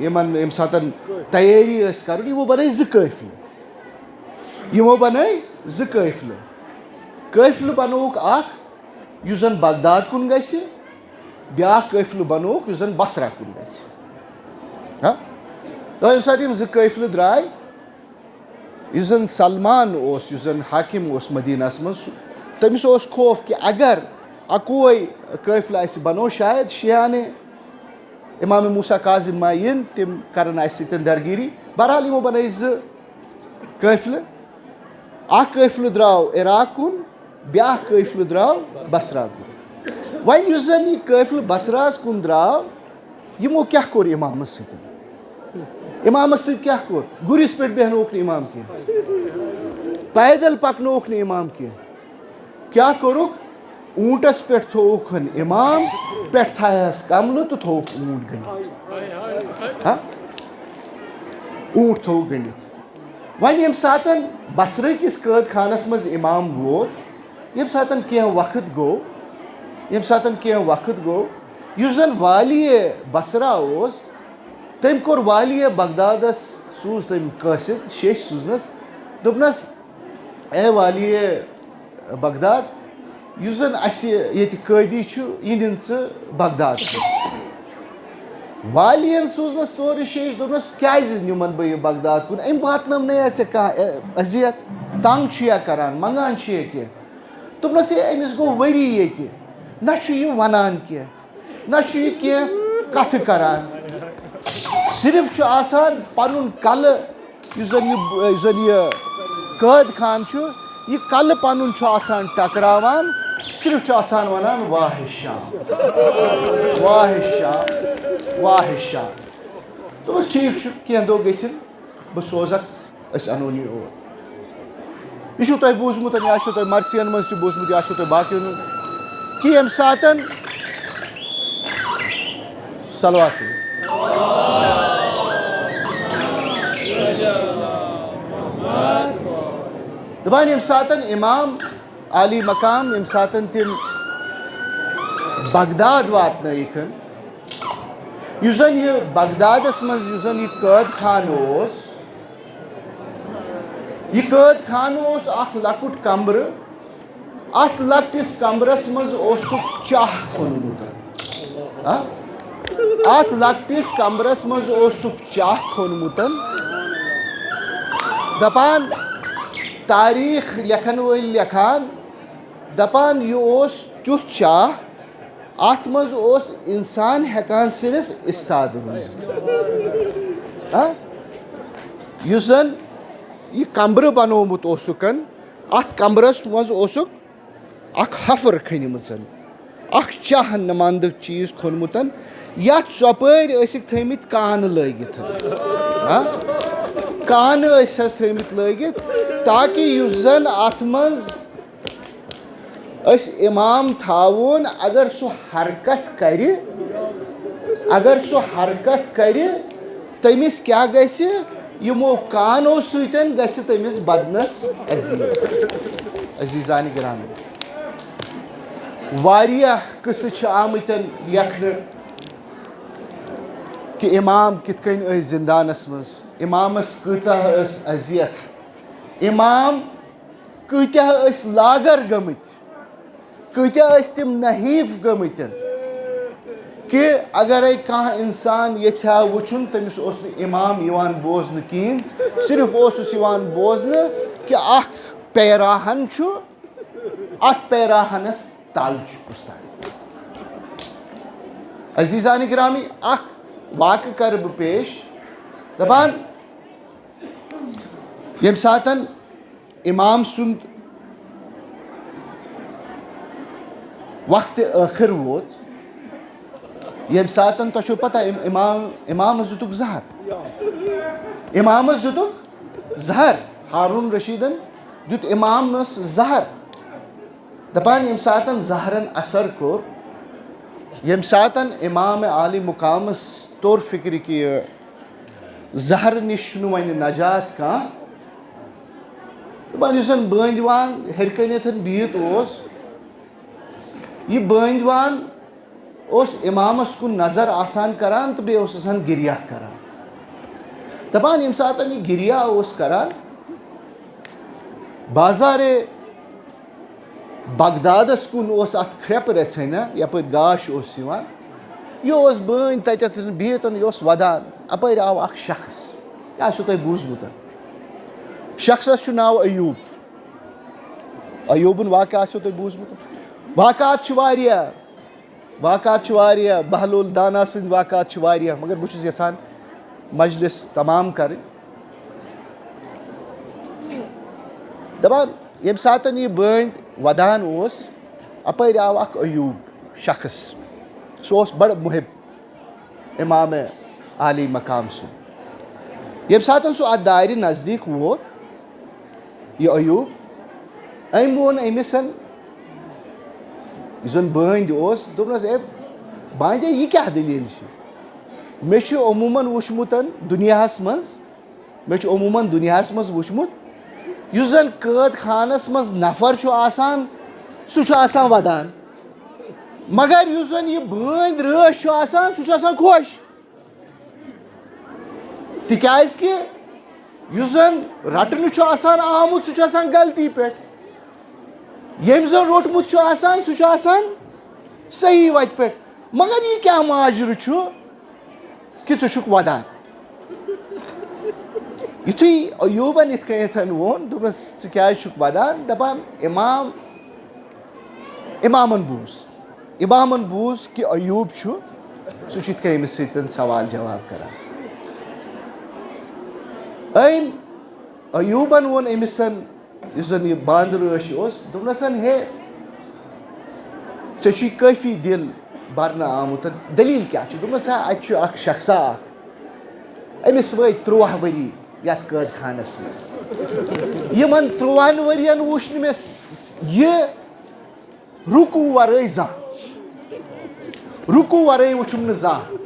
یِمَن ییٚمہِ ساتَن تیٲری ٲس کَرُن، یِمو بَنٲے زٕ قٲفلہٕ۔ یِمو بَنٲے زٕ قٲفلہٕ۔ قٲفلہٕ بَنووُکھ اَکھ، یُس زَن بغداد کُن گژھِ، بیٛاکھ قٲفلہٕ بَنووُکھ، یُس زَن بصرہ کُن گژھِ۔ ہا؟ تو ییٚمہِ ساتہٕ یِم زٕ قٲفلہٕ درٛاے، یُس زَن سلمان اوس، یُس زَن حاکم اوس مدینہس منٛز، سُہ، تٔمِس اوس خوف کہِ اگر اَکوے قٲفلہٕ اَسہِ بنو، شاید شیعہ نے امام موسیٰ کاظم ما یِن، تِم کرن اَسہِ سۭتۍ درگیری۔ بہرحال، یِمو بنٲے زٕ قٲفلہٕ، اکھ قٲفلہٕ درٛاو عراق کُن، بیٛاکھ قٲفلہٕ درٛاو بصرہ کُن۔ وۄنۍ یُس زَن یہِ قٲفلہٕ بصرہس کُن درٛاو، یِمو کیٛاہ کوٚر امامس سۭتۍ؟ امامس سۭتۍ کیٛاہ کوٚر؟ گُرِس پٮ۪ٹھ بیٚہنووُکھ نہٕ امام کینٛہہ، پیدل پکنووُکھ نہٕ امام کینٛہہ۔ کیٛاہ کوٚرُکھ؟ اوٗنٹس پٮ۪ٹھ تھووُکھ ہن امام، پٮ۪ٹھ تھایہس کملہٕ تہٕ تھووُکھ اوٗنٹ گٔنڈِتھ۔ ہا؟ اوٗنٹ تھووُکھ گٔنڈِتھ۔ وۄنۍ ییٚمہِ ساتن بصرٕ کِس قٲد خانس منٛز امام ووت، ییٚمہِ ساتن کینٛہہ وقت گوٚو، ییٚمہِ ساتن کینٛہہ وقت گوٚو، یُس زن والی بصرہ اوس، تٔمۍ کوٚر والی بغدادس، سوٗز تٔمۍ قٲصد، شیش سوٗزنس، دوٚپنس، اے والی بغداد، یُس زن اسہِ ییٚتہِ قٲدی چھُ، یہِ نِن ژٕ بغداد کُن۔ والیَن سوٗزنَس تورٕ شیش، دوٚپنَس، "کیٛازِ نِمَن بہٕ یہِ بغداد کُن؟ أمۍ واتنٲونَے ژےٚ کانٛہہ، اے، اذیت؟ تنٛگ چھُ یا کران، منٛگان چھُ یا کینٛہہ؟" دوٚپنَس، "ہے، أمِس گوٚو ؤری ییٚتہِ، نہ چھُ یہِ وَنان کینٛہہ، نہ چھُ یہِ کینٛہہ کَتھٕ کران۔ صرف چھُ آسان پَنُن کَلہٕ، یُس زَن یہِ، یُس زَن یہِ قٲد خان چھُ، یہِ کَلہٕ پَنُن چھُ آسان ٹکراوان، صرف چھُ آسان وَنان، 'واہ شام، واہ شام، واہ شام.'" دوٚپمَس، "ٹھیٖک چھُ، کینٛہہ دۄہ گٔژھِنۍ، بہٕ سوزَکھ، أسۍ اَنون یہِ اور۔" یہِ چھُو تۄہہِ بوٗزمُت، یہِ آسیو تۄہہِ مرثین منٛز تہِ بوٗزمُت، یہِ آسیو تۄہہِ باقیَن ہُنٛد، کہِ ییٚمہِ ساتَن صلوات۔ دَپان ییٚمہِ ساتَن امام عالی مقام، ییٚمہِ ساتَن تِم بغداد واتنٲیِکھ، یُس زَن یہِ بغدادَس منٛز یُس زَن یہِ قٲد خانہٕ اوس، یہِ قٲد خانہٕ اوس اکھ لۄکُٹ کمرٕ۔ اتھ لۄکٹِس کمرس منٛز اوسُکھ چاہ کھوٚنمُت۔ ہا؟ اتھ لۄکٹِس کمرس منٛز اوسُکھ چاہ کھوٚنمُت۔ دپان، تاریخ لیکھن وٲلۍ لیکھان، دپان، یہِ اوس تیُتھ چاہ، اتھ منٛز اوس انسان ہٮ۪کان صرف استاد روٗزِتھ۔ ہا؟ یُس زن یہِ کمرٕ بنوومُت اوسُکن، اتھ کمرس منٛز اوسُکھ اکھ حفر کھٔنِمٕژن، اکھ چاہ نماندٕ چیٖز کھوٚنمُتن، یتھ ژۄپٲرۍ ٲسِکھ تھٲومٕتۍ کانہٕ لٲگِتھ۔ ہا؟ کانہٕ ٲسۍ حظ تھٲومٕتۍ لٲگِتھ، تاکہِ یُس زن اتھ منٛز أسۍ امام تھاوون، اگر سُہ حرکت کرِ، اگر سُہ حرکت کرِ، تٔمِس کیٛاہ گژھِ؟ یِمو کانو سۭتۍ گژھِ تٔمِس بدنس اذیت۔ عزیزان گرامی، واریاہ قصہٕ چھِ آمٕتۍ لیکھنہٕ کہِ امام کِتھ کٔنۍ ٲسۍ زندانس منٛز، امامس کۭژاہ ٲس اذیت، امام کۭتیاہ ٲسۍ لاگر گٔمٕتۍ، کۭتیاہ ٲسۍ تِم نحیف گٔمٕتۍ، کہِ اگرے کانٛہہ انسان یژھِ ہا وٕچھُن، تٔمِس اوس نہٕ امام یِوان بوزنہٕ کِہیٖنۍ، صرف اوسُس یِوان بوزنہٕ کہِ اکھ پیراہن چھُ، اتھ پیراہنس تل چھُ کُس تام۔ عزیزان گرامی، اکھ واقعہٕ کرٕ بہٕ پیش۔ دپان، ییٚمہِ ساتن امام سُنٛد وقتِ ٲخر ووت، ییٚمہِ ساتن، تۄہہِ چھو پتہ، اِم-، امام، امامس دِتُکھ زہر۔ امامس دِتُکھ زہر۔ ہارون رشیدن دیُت امامس زہر۔ دپان، ییٚمہِ ساتن زہرن اثر کوٚر، ییٚمہِ ساتن امام عالی مقامس توٚر فکرِ کہِ زہرٕ نِش چھُنہٕ وۄنۍ نجات کانٛہہ۔ دَپان، یُس زَن بٲنٛدِ وان ہیٚرِ کَنٮ۪تھ بِہِتھ اوس، یہِ بٲنٛدۍ وان اوس اِمامَس کُن نظر آسان کران تہٕ بیٚیہِ اوس آسان گِریہ کران۔ دَپان، ییٚمہِ ساتَن یہِ گِریہ اوس کران، بازارِ بغدادَس کُن اوس اَتھ کھرٛٮ۪پہٕ رَژھِ ہنا، یَپٲرۍ گاش اوس یِوان۔ یہِ اوس بٲنۍ تَتٮ۪تھ بِہِتھ، یہِ اوس وَدان۔ اَپٲرۍ آو اَکھ شخص، یہِ آسیو تۄہہِ بوٗزمُت۔ شخصَس چھُ ناو ایوب۔ ایوبُن واقعہٕ آسیو تۄہہِ بوٗزمُت۔ واقعات چھِ واریاہ، واقعات چھِ واریاہ، بہلول دانا سٕنٛدۍ واقعات چھِ واریاہ، مگر بہٕ چھُس یَژھان مجلس تمام کَرٕنۍ۔ دَپان، ییٚمہِ ساتَن یہِ بٲنۍ وَدان اوس، اَپٲرۍ آو اَکھ ایوب شخص، سُہ اوس بَڑٕ محب امام عالی مقام سُنٛد۔ ییٚمہِ ساتَن سُہ اَتھ دارِ نزدیٖک ووت، یہِ ایوب، أمۍ ووٚن أمِس، یُس زَن بٲنٛدۍ اوس، دوٚپنَس، "اے باندے، یہِ کیٛاہ دٔلیٖل چھِ؟ مےٚ چھُ عموٗماً وُچھمُت دُنیاہَس منٛز، مےٚ چھُ عموٗماً دُنیاہَس منٛز وُچھمُت، یُس زَن قٲد خانَس منٛز نفر چھُ آسان، سُہ چھُ آسان وَدان، مگر یُس زَن یہِ بٲنٛدۍ رٲچھ چھُ آسان، سُہ چھُ آسان خۄش۔" تِکیٛازِ کہِ یُس زَن رَٹنہٕ چھُ آسان آمُت، سُہ چھُ آسان غلطی پٮ۪ٹھ۔ ییٚمۍ زَن روٚٹمُت چھُ آسان، سُہ چھُ آسان صحیح وَتہِ پٮ۪ٹھ۔ مگر یہِ کیٛاہ ماجرٕ چھُ کہِ ژٕ چھُکھ وَدان؟ یُتھُے ایوبَن یِتھ کٔنٮ۪تھ ووٚن، دوٚپنَس، "ژٕ کیٛازِ چھُکھ وَدان؟" دَپان، امام، امامَن بوٗز، امامَن بوٗز کہِ ایوب چھُ، سُہ چھُ یِتھ کٔنۍ أمِس سۭتۍ سوال جواب کران۔ أمۍ ایوبَن ووٚن أمِس، یُس زَن یہِ بانٛدٕ رٲچھ اوس، دوٚپنَس، "ہے، ژےٚ چھُے کٲفی دِل بَرنہٕ آمُت، دٔلیٖل کیٛاہ چھُ؟" دوٚپنَس، "ہے، اَتہِ چھُ اَکھ شخصا اَکھ، أمِس وٲتۍ تُرٛواہ ؤری یَتھ قٲد خانَس منٛز۔ یِمَن تُرٛوَہَن ؤرِیَن وُچھ نہٕ مےٚ س-، س-، یہِ رُکوٗ وَرٲے زانٛہہ۔ رُکوٗ وَرٲے وُچھُم نہٕ زانٛہہ۔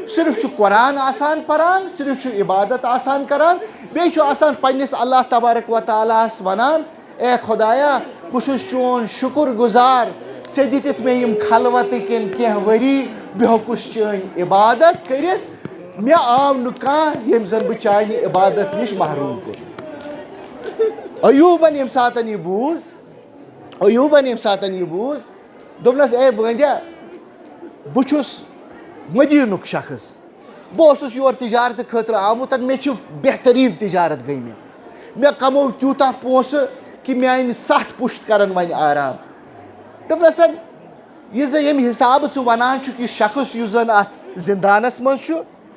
صرف چھُ قرآن آسان پَران، صرف چھُ عبادت آسان کَران، بیٚیہِ چھُ آسان پنٛنِس اللہ تبارک و تعالیٰ ہَس وَنان، اے خۄدایا، بہٕ چھُس چون شُکُر گُزار، ژےٚ دِتِتھ مےٚ یِم خلوتٕکٮ۪ن کینٛہہ ؤری، بہٕ ہیوٚکُس چٲنۍ عبادت کٔرِتھ، مےٚ آو نہٕ کانٛہہ ییٚمۍ زَن بہٕ چانہِ عبادت نِش محروٗم کوٚر۔" ایوبَن ییٚمہِ ساتَن یہِ بوٗز، ایوبَن ییٚمہِ ساتَن یہِ بوٗز، دوٚپنَس، "اے بٲنٛدیا، بہٕ چھُس مدیٖنُک شخص، بہٕ اوسُس یور تجارتہٕ خٲطرٕ آمُت، مےٚ چھِ بہتریٖن تجارت گٔے مےٚ، مےٚ کموو تیوٗتاہ پونٛسہٕ کہِ میٛانہِ ستھ پُشت کَرَن وۄنۍ آرام۔" دوٚپنَس، "یہِ زَن ییٚمہِ حسابہٕ ژٕ وَنان چھُکھ، یہِ شخص یُس زَن اَتھ زِندانَس منٛز چھُ،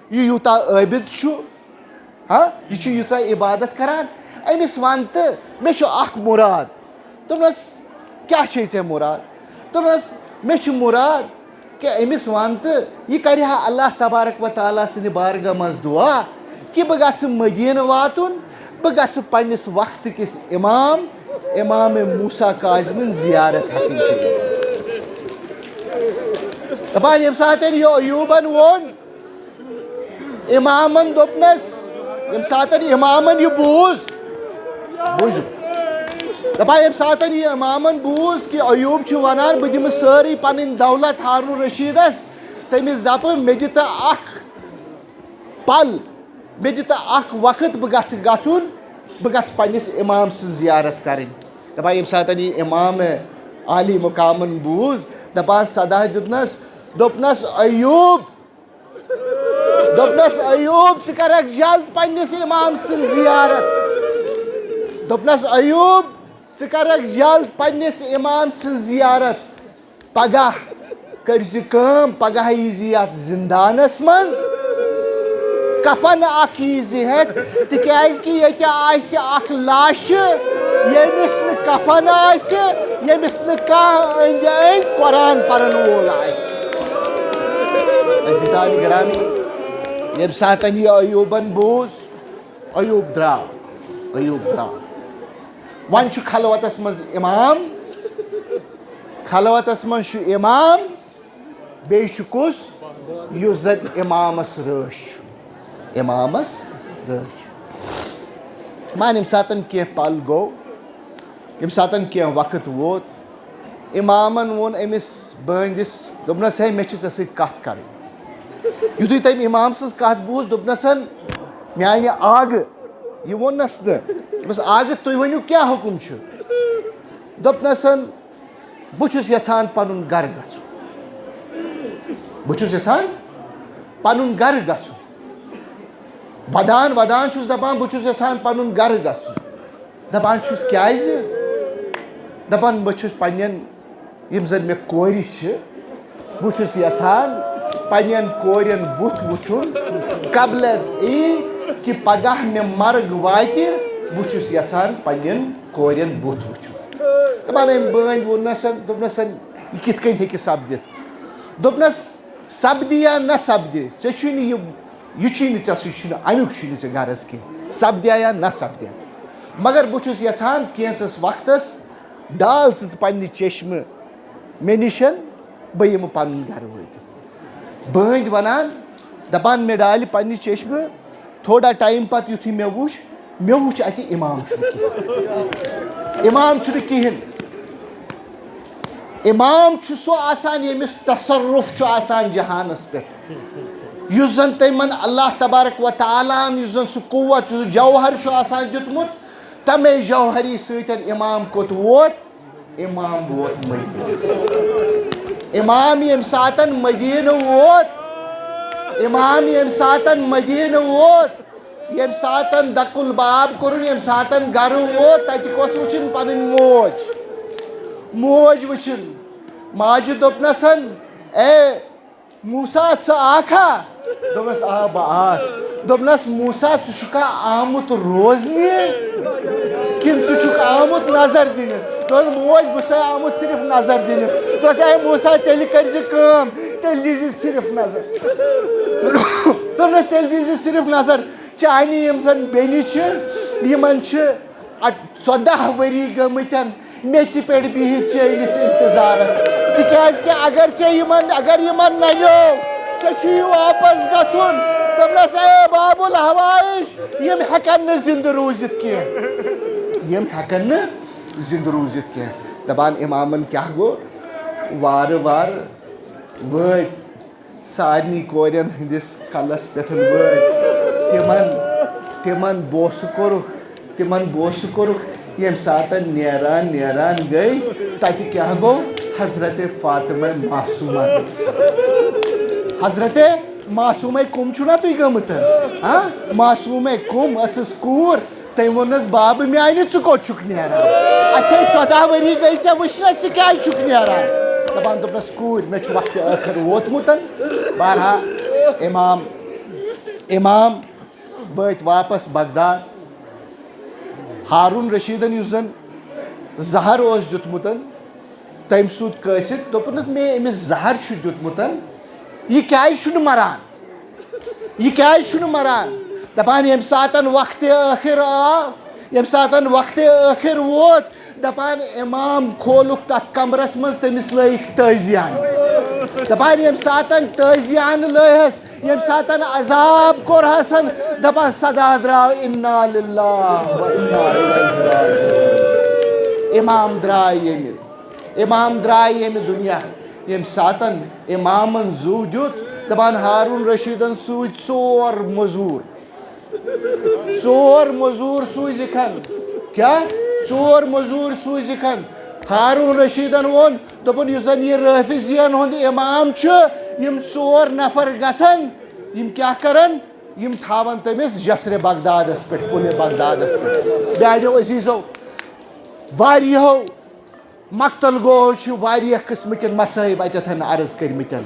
یہِ یوٗتاہ عٲبِد چھُ، ہاں، یہِ چھُ ییٖژاہ عبادت کران، أمِس وَن تہٕ مےٚ چھُ اکھ مُراد۔" دوٚپنَس، "کیٛاہ چھے ژےٚ مُراد؟" دوٚپنَس، "مےٚ چھُ مُراد کہِ أمِس وَن تہٕ یہِ کرِ ہا اللہ تبارک و تعالیٰ سٕنٛدِ بارگاہ منٛز دُعا کہِ بہٕ گژھٕ مدیٖنہٕ واتُن، بہٕ گژھٕ پنٛنِس وقتہٕ کِس امام، امام موسیٰ کاظمٕنۍ زیارت ہٮ۪کٕنۍ کٔرِتھ۔" دَپان، ییٚمہِ ساتہٕ یہِ ایوٗبَن ووٚن، امامن دوٚپنس، ییٚمہِ ساتہٕ امامن یہِ بوٗز، بوٗزِو، دپان، ییٚمہِ ساتہٕ یہِ امامن بوٗز کہِ ایوٗب چھُ ونان، بہٕ دِمہٕ سٲرٕے پنٕنۍ دولت ہارون رشیدس، تٔمِس دپہٕ، مےٚ دِ تہٕ اکھ پل، مےٚ دِ تہٕ اکھ وقت، بہٕ گژھٕ گژھُن، بہٕ گژھٕ پننِس امام سٕنٛز زیارت کرٕنۍ۔ دپان، ییٚمہِ ساتہٕ یہِ امام عالی مقامن بوٗز، دپان، صدا دیُتنس، دوٚپنس، ایوٗب، دوٚپنس، ایوب، ژٕ کرکھ جلد پننِس امام سٕنٛز زیارت۔ دوٚپنس، ایوب، ژٕ کرکھ جلد پننِس امام سٕنٛز زیارت۔ پگاہ کٔرۍ زِ کٲم، پگاہ یی زِ یتھ زندانس منٛز، کفن اکھ یی زِ ہٮ۪تھ، تِکیازِ کہِ ییٚتہِ آسہِ اکھ لاشہِ، ییٚمِس نہٕ کفن آسہِ، ییٚمِس نہٕ کانٛہہ أنٛدۍ أنٛدۍ قرآن پرن وول آسہِ۔ عزیزان گرامی، ییٚمہِ ساتہٕ یہِ ایوبن بوٗز، ایوب درٛاو، ایوب درٛاو۔ وۄنۍ چھُ خلوتس منٛز امام، خلوتس منٛز چھُ امام، بیٚیہِ چھُ کُس؟ یُس زن امامس رٲچھ چھُ، امامس رٲچھ چھُ۔ مان، ییٚمہِ ساتہٕ کینٛہہ پل گوٚو، ییٚمہِ ساتہٕ کینٛہہ وقت ووت، امامن ووٚن أمِس بٲنٛدِس، دوٚپنس، "ہے، مےٚ چھِ ژےٚ سۭتۍ کتھ کرٕنۍ۔" یُتھُے تٔمۍ امام سٕنٛز کتھ بوٗز، دوٚپنس، "میانہِ آگہٕ، یہِ ووٚننس نہٕ، دوٚپمس، 'آگہٕ، تُہۍ ؤنِو، کیٛاہ حُکُم چھُ؟'" دوٚپنس، "بہٕ چھُس یژھان پنُن گرٕ گژھُن۔ بہٕ چھُس یژھان پنُن گرٕ گژھُن۔ ودان ودان چھُس دپان، بہٕ چھُس یژھان پنُن گرٕ گژھُن۔" دپان چھُس، "کیازِ؟" دپان، "بہٕ چھُس پننٮ۪ن، یِم زن مےٚ کورِ چھِ، بہٕ چھُس یژھان پننٮ۪ن کورٮ۪ن بُتھ وٕچھُن، قبل از ای کہِ پگاہ مےٚ مرگ واتہِ، بہٕ چھُس یژھان پننٮ۪ن کورٮ۪ن بُتھ وٕچھُن۔" دپان أمۍ بٲنۍ ووٚننس، دوٚپنس، "یہِ کِتھ کٔنۍ ہیٚکہِ سپدِتھ؟" دوٚپنس، "سپدِ یا نہ سپدِ، ژےٚ چھُے نہٕ یہِ، یہِ چھُے نہٕ ژےٚ سۭتۍ، چھُنہٕ امیُک، چھُے نہٕ ژےٚ غرض کینٛہہ، سپدِ یا نہ سپدِ۔ مگر بہٕ چھُس یژھان کینٛژس وقتس ڈال ژٕ پننہِ چشمہٕ مےٚ نِشن، بہٕ یِمہٕ پنُن گرٕ وٲتِتھ۔" بٲنٛدۍ ونان، دپان، "مےٚ ڈالہِ پننہِ چشمہٕ۔" تھوڑا ٹایم پتہٕ یُتھُے مےٚ وُچھ، مےٚ وُچھ اَتہِ امام چھُنہٕ کِہیٖنۍ۔ امام چھُنہٕ کِہیٖنۍ۔ امام چھُ سُہ آسان، ییٚمِس تصرف چھُ آسان جہانس پٮ۪ٹھ۔ یُس زن تِمن اللہ تبارک و تعالیٰ ہن، یُس زن سُہ قوت، سُہ جوہر چھُ آسان دیُتمُت، تمے جوہری سۭتۍ امام کوٚت ووت؟ امام ووت مدینہ۔ امام ییٚمہِ ساتن مدینہ ووت، امام ییٚمہِ ساتن مدینہ ووت، ییٚمہِ ساتن دکُل باب کوٚرُن، ییٚمہِ ساتن گرٕ ووت، تتہِ کۄس وٕچھِن؟ پنٕنۍ موج۔ موج وٕچھِن۔ ماجہِ دوٚپنس، "اے موسیٰ، ژٕ آکھا؟" دوٚپنس، "آ، بہٕ آس۔" دوٚپنس، "موسیٰ، ژٕ چھُکھا آمُت روزنہِ کِنہٕ ژٕ چھُکھ آمُت نظر دِنہِ؟" دوٚپنس، "موج، بہٕ چھُسے آمُت صرف نظر دِنہِ۔" دوٚپنس، "اے موسیٰ، تیٚلہِ کٔرۍ زِ کٲم، تیٚلہِ دِیٖزِ صرف نظر۔" دوٚپنس، "تیٚلہِ دِیٖزِ صرف نظر۔ چانہِ یِم زن بیٚنہِ چھِ، یِمن چھِ اَ-، ژۄداہ ؤری گٔمٕتٮ۪ن میٚژِ پٮ۪ٹھ بِہِتھ چٲنِس انتظارس۔ تِکیازِ کہِ اگر ژےٚ یِمن، اگر یِمن ننیو، ژےٚ چھُے واپس گژھُن۔" دوٚپنس، "اے باب الحوائج، یِم ہٮ۪کن نہٕ زِندٕ روٗزِتھ کینٛہہ۔ یِم ہٮ۪کن نہٕ زِندٕ روٗزِتھ کینٛہہ۔" دپان امامن کیٛاہ گوٚو؟ وارٕ وارٕ وٲتۍ سارنٕے کورٮ۪ن ہٕنٛدِس کلس پٮ۪ٹھ وٲتۍ۔ تِمن، تِمن بوسہٕ کوٚرُکھ، تِمن بوسہٕ کوٚرُکھ۔ ییٚمہِ ساتن نیران نیران گٔے، تتہِ کیٛاہ گوٚو؟ حضرت فاطمہ معصومہ گٔے۔ حضرت معصومہ کُم چھُو نا تُہۍ گٔمٕژ؟ ہاں؟ معصومہ کُم ٲسٕس کوٗر، تٔمۍ ووٚننَس، "بابہٕ میٛانہِ، ژٕ کوٚت چھُکھ نیران؟ اَسے ژۄداہ ؤری گٔے ژےٚ وٕچھنَس، ژٕ کیٛازِ چھُکھ نیران؟" دَپان دوٚپنَس، "کوٗرۍ، مےٚ چھُ وقتِ ٲخٕر ووتمُت۔" بہرحال، امام، امام وٲتۍ واپس بغداد۔ ہارون رشیدن، یُس زن زہر اوس دیُتمُت، تٔمۍ سُنٛد قٲصد، دوٚپُنس، "مےٚ أمِس زہر چھُ دیُتمُت، یہِ کیٛازِ چھُنہٕ مران؟ یہِ کیٛازِ چھُنہٕ مران؟" دپان، ییٚمہِ ساتن وقتِ ٲخر آو، ییٚمہِ ساتن وقتِ ٲخر ووت، دپان، امام کھولُکھ تتھ کمرس منٛز، تٔمِس لٲیِکھ تٲذیانہٕ۔ دپان، ییٚمہِ ساتن تٲذیانہٕ لٲیہس، ییٚمہِ ساتن عذاب کوٚر حسن، دپان، صدا درٛاو، "انا للہ و انا الیہ راجعون۔" امام درٛاے ییٚمہِ، امام درٛاے ییٚمہِ دُنیا۔ ییٚمہِ ساتن امامن زُو دیُت، دپان، ہارون رشیدن سوٗزۍ ژور مٔزوٗر۔ ژور مٔزوٗر سوٗزِکھن۔ کیٛاہ؟ ژور مٔزوٗر سوٗزِکھن۔ ہارون رشیدن ووٚن، دوٚپُن، یُس زن یہِ رٲفضین ہُنٛد امام چھُ، یِم ژور نفر گژھن، یِم کیٛاہ کرن؟ یِم تھاون تٔمِس جسرِ بغدادس پٮ۪ٹھ، پُلہِ بغدادس پٮ۪ٹھ۔ میانیو عزیزو، واریاہو مقتل گوٚو چھِ واریاہ قٕسمٕکٮ۪ن مصٲیب اَتٮ۪تھ عرض کٔرمٕتٮ۪ن،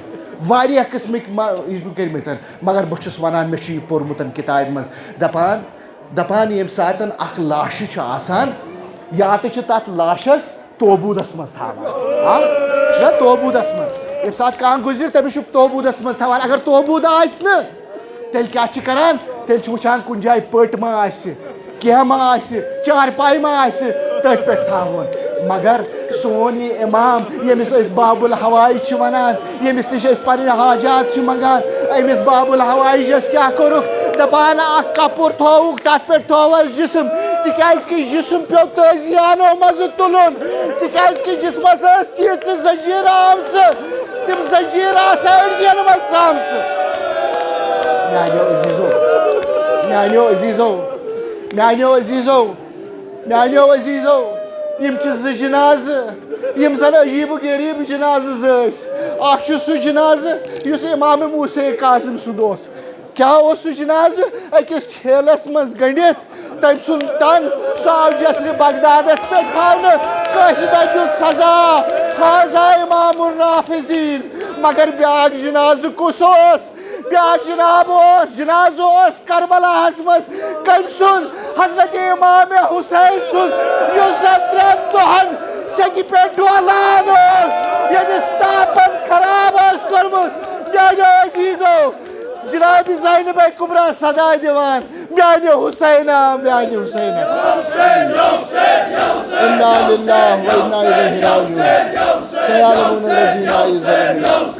واریاہ قٕسمٕکۍ مَ-، یہِ کٔرمٕتٮ۪ن، مگر بہٕ چھُس وَنان، مےٚ چھُ یہِ پوٚرمُت کِتابہِ منٛز، دَپان، دَپان ییٚمہِ ساتَن اَکھ لاشہِ چھِ آسان، یا تہٕ چھِ تَتھ لاشَس توبوٗدَس منٛز تھاوان۔ ہا؟ چھُنہ توبوٗدَس منٛز؟ ییٚمہِ ساتہٕ کانٛہہ گُزرِ، تٔمِس چھُ توبوٗدَس منٛز تھاوان۔ اگر توبوٗد آسہِ نہٕ، تیٚلہِ کیٛاہ چھِ کران؟ تیٚلہِ چھِ وٕچھان کُنہِ جایہِ پٔٹۍ ما آسہِ، کینٛہہ ما آسہِ، چارپاے ما آسہِ، تٔتھۍ پٮ۪ٹھ تھاوُن۔ مگر سون یہِ امام، ییٚمِس أسۍ باب الحوائج چھِ وَنان، ییٚمِس نِش أسۍ پنٕنۍ حاجات چھِ منٛگان، أمِس باب الحوائجس کیٛاہ کوٚرُکھ؟ دَپان، اکھ کپُر تھووُکھ، تَتھ پٮ۪ٹھ تھووَس جسم، تِکیازِ کہِ جسم پیوٚو تٲضیانو منٛزٕ تُلُن، تِکیازِ کہِ جسمس ٲس تیٖژٕ زنجیٖرٕ آمژٕ، تِم زنجیٖرٕ آسہٕ أڈجن منٛز ژامژٕ۔ میانیو عزیزو، میانیو عزیزو، میانیو عزیزو، میانیو عزیزو، یِم چھِ زٕ جنازٕ، یِم زن عجیب و غریب جنازٕ زٕ ٲسۍ۔ اکھ چھُ سُہ جنازٕ یُس امام موسیٰ کاظم سُنٛد اوس۔ کیٛاہ اوس سُہ جنازٕ؟ أکِس ٹھیلس منٛز گٔنڈِتھ تٔمۍ سُنٛد تن، سُہ آو جسرِ بغدادس پٮ۪ٹھ تھاونہٕ، کٲنٛسہِ تتہِ دیُت سزا، ہذا امام الرافضین۔ مگر بیٛاکھ جنازٕ کُس اوس؟ بیٛاکھ جناب اوس، جنازٕ اوس کربلاہس منٛز، کٔمۍ سُنٛد؟ حضرت امام حسین سُنٛد، یُس زن ترٛٮ۪ن دۄہن سیٚکہِ پٮ۪ٹھ ڈولان اوس، ییٚمِس تاپن خراب اوس کوٚرمُت۔ میانیو عزیزو، جناب زینب کبریٰ صدا دِوان، میانہِ حسینہ، میانہِ حسینہ۔ انا للہ و انا الیہ راجعون۔ سیعلمون الذین یظلمون۔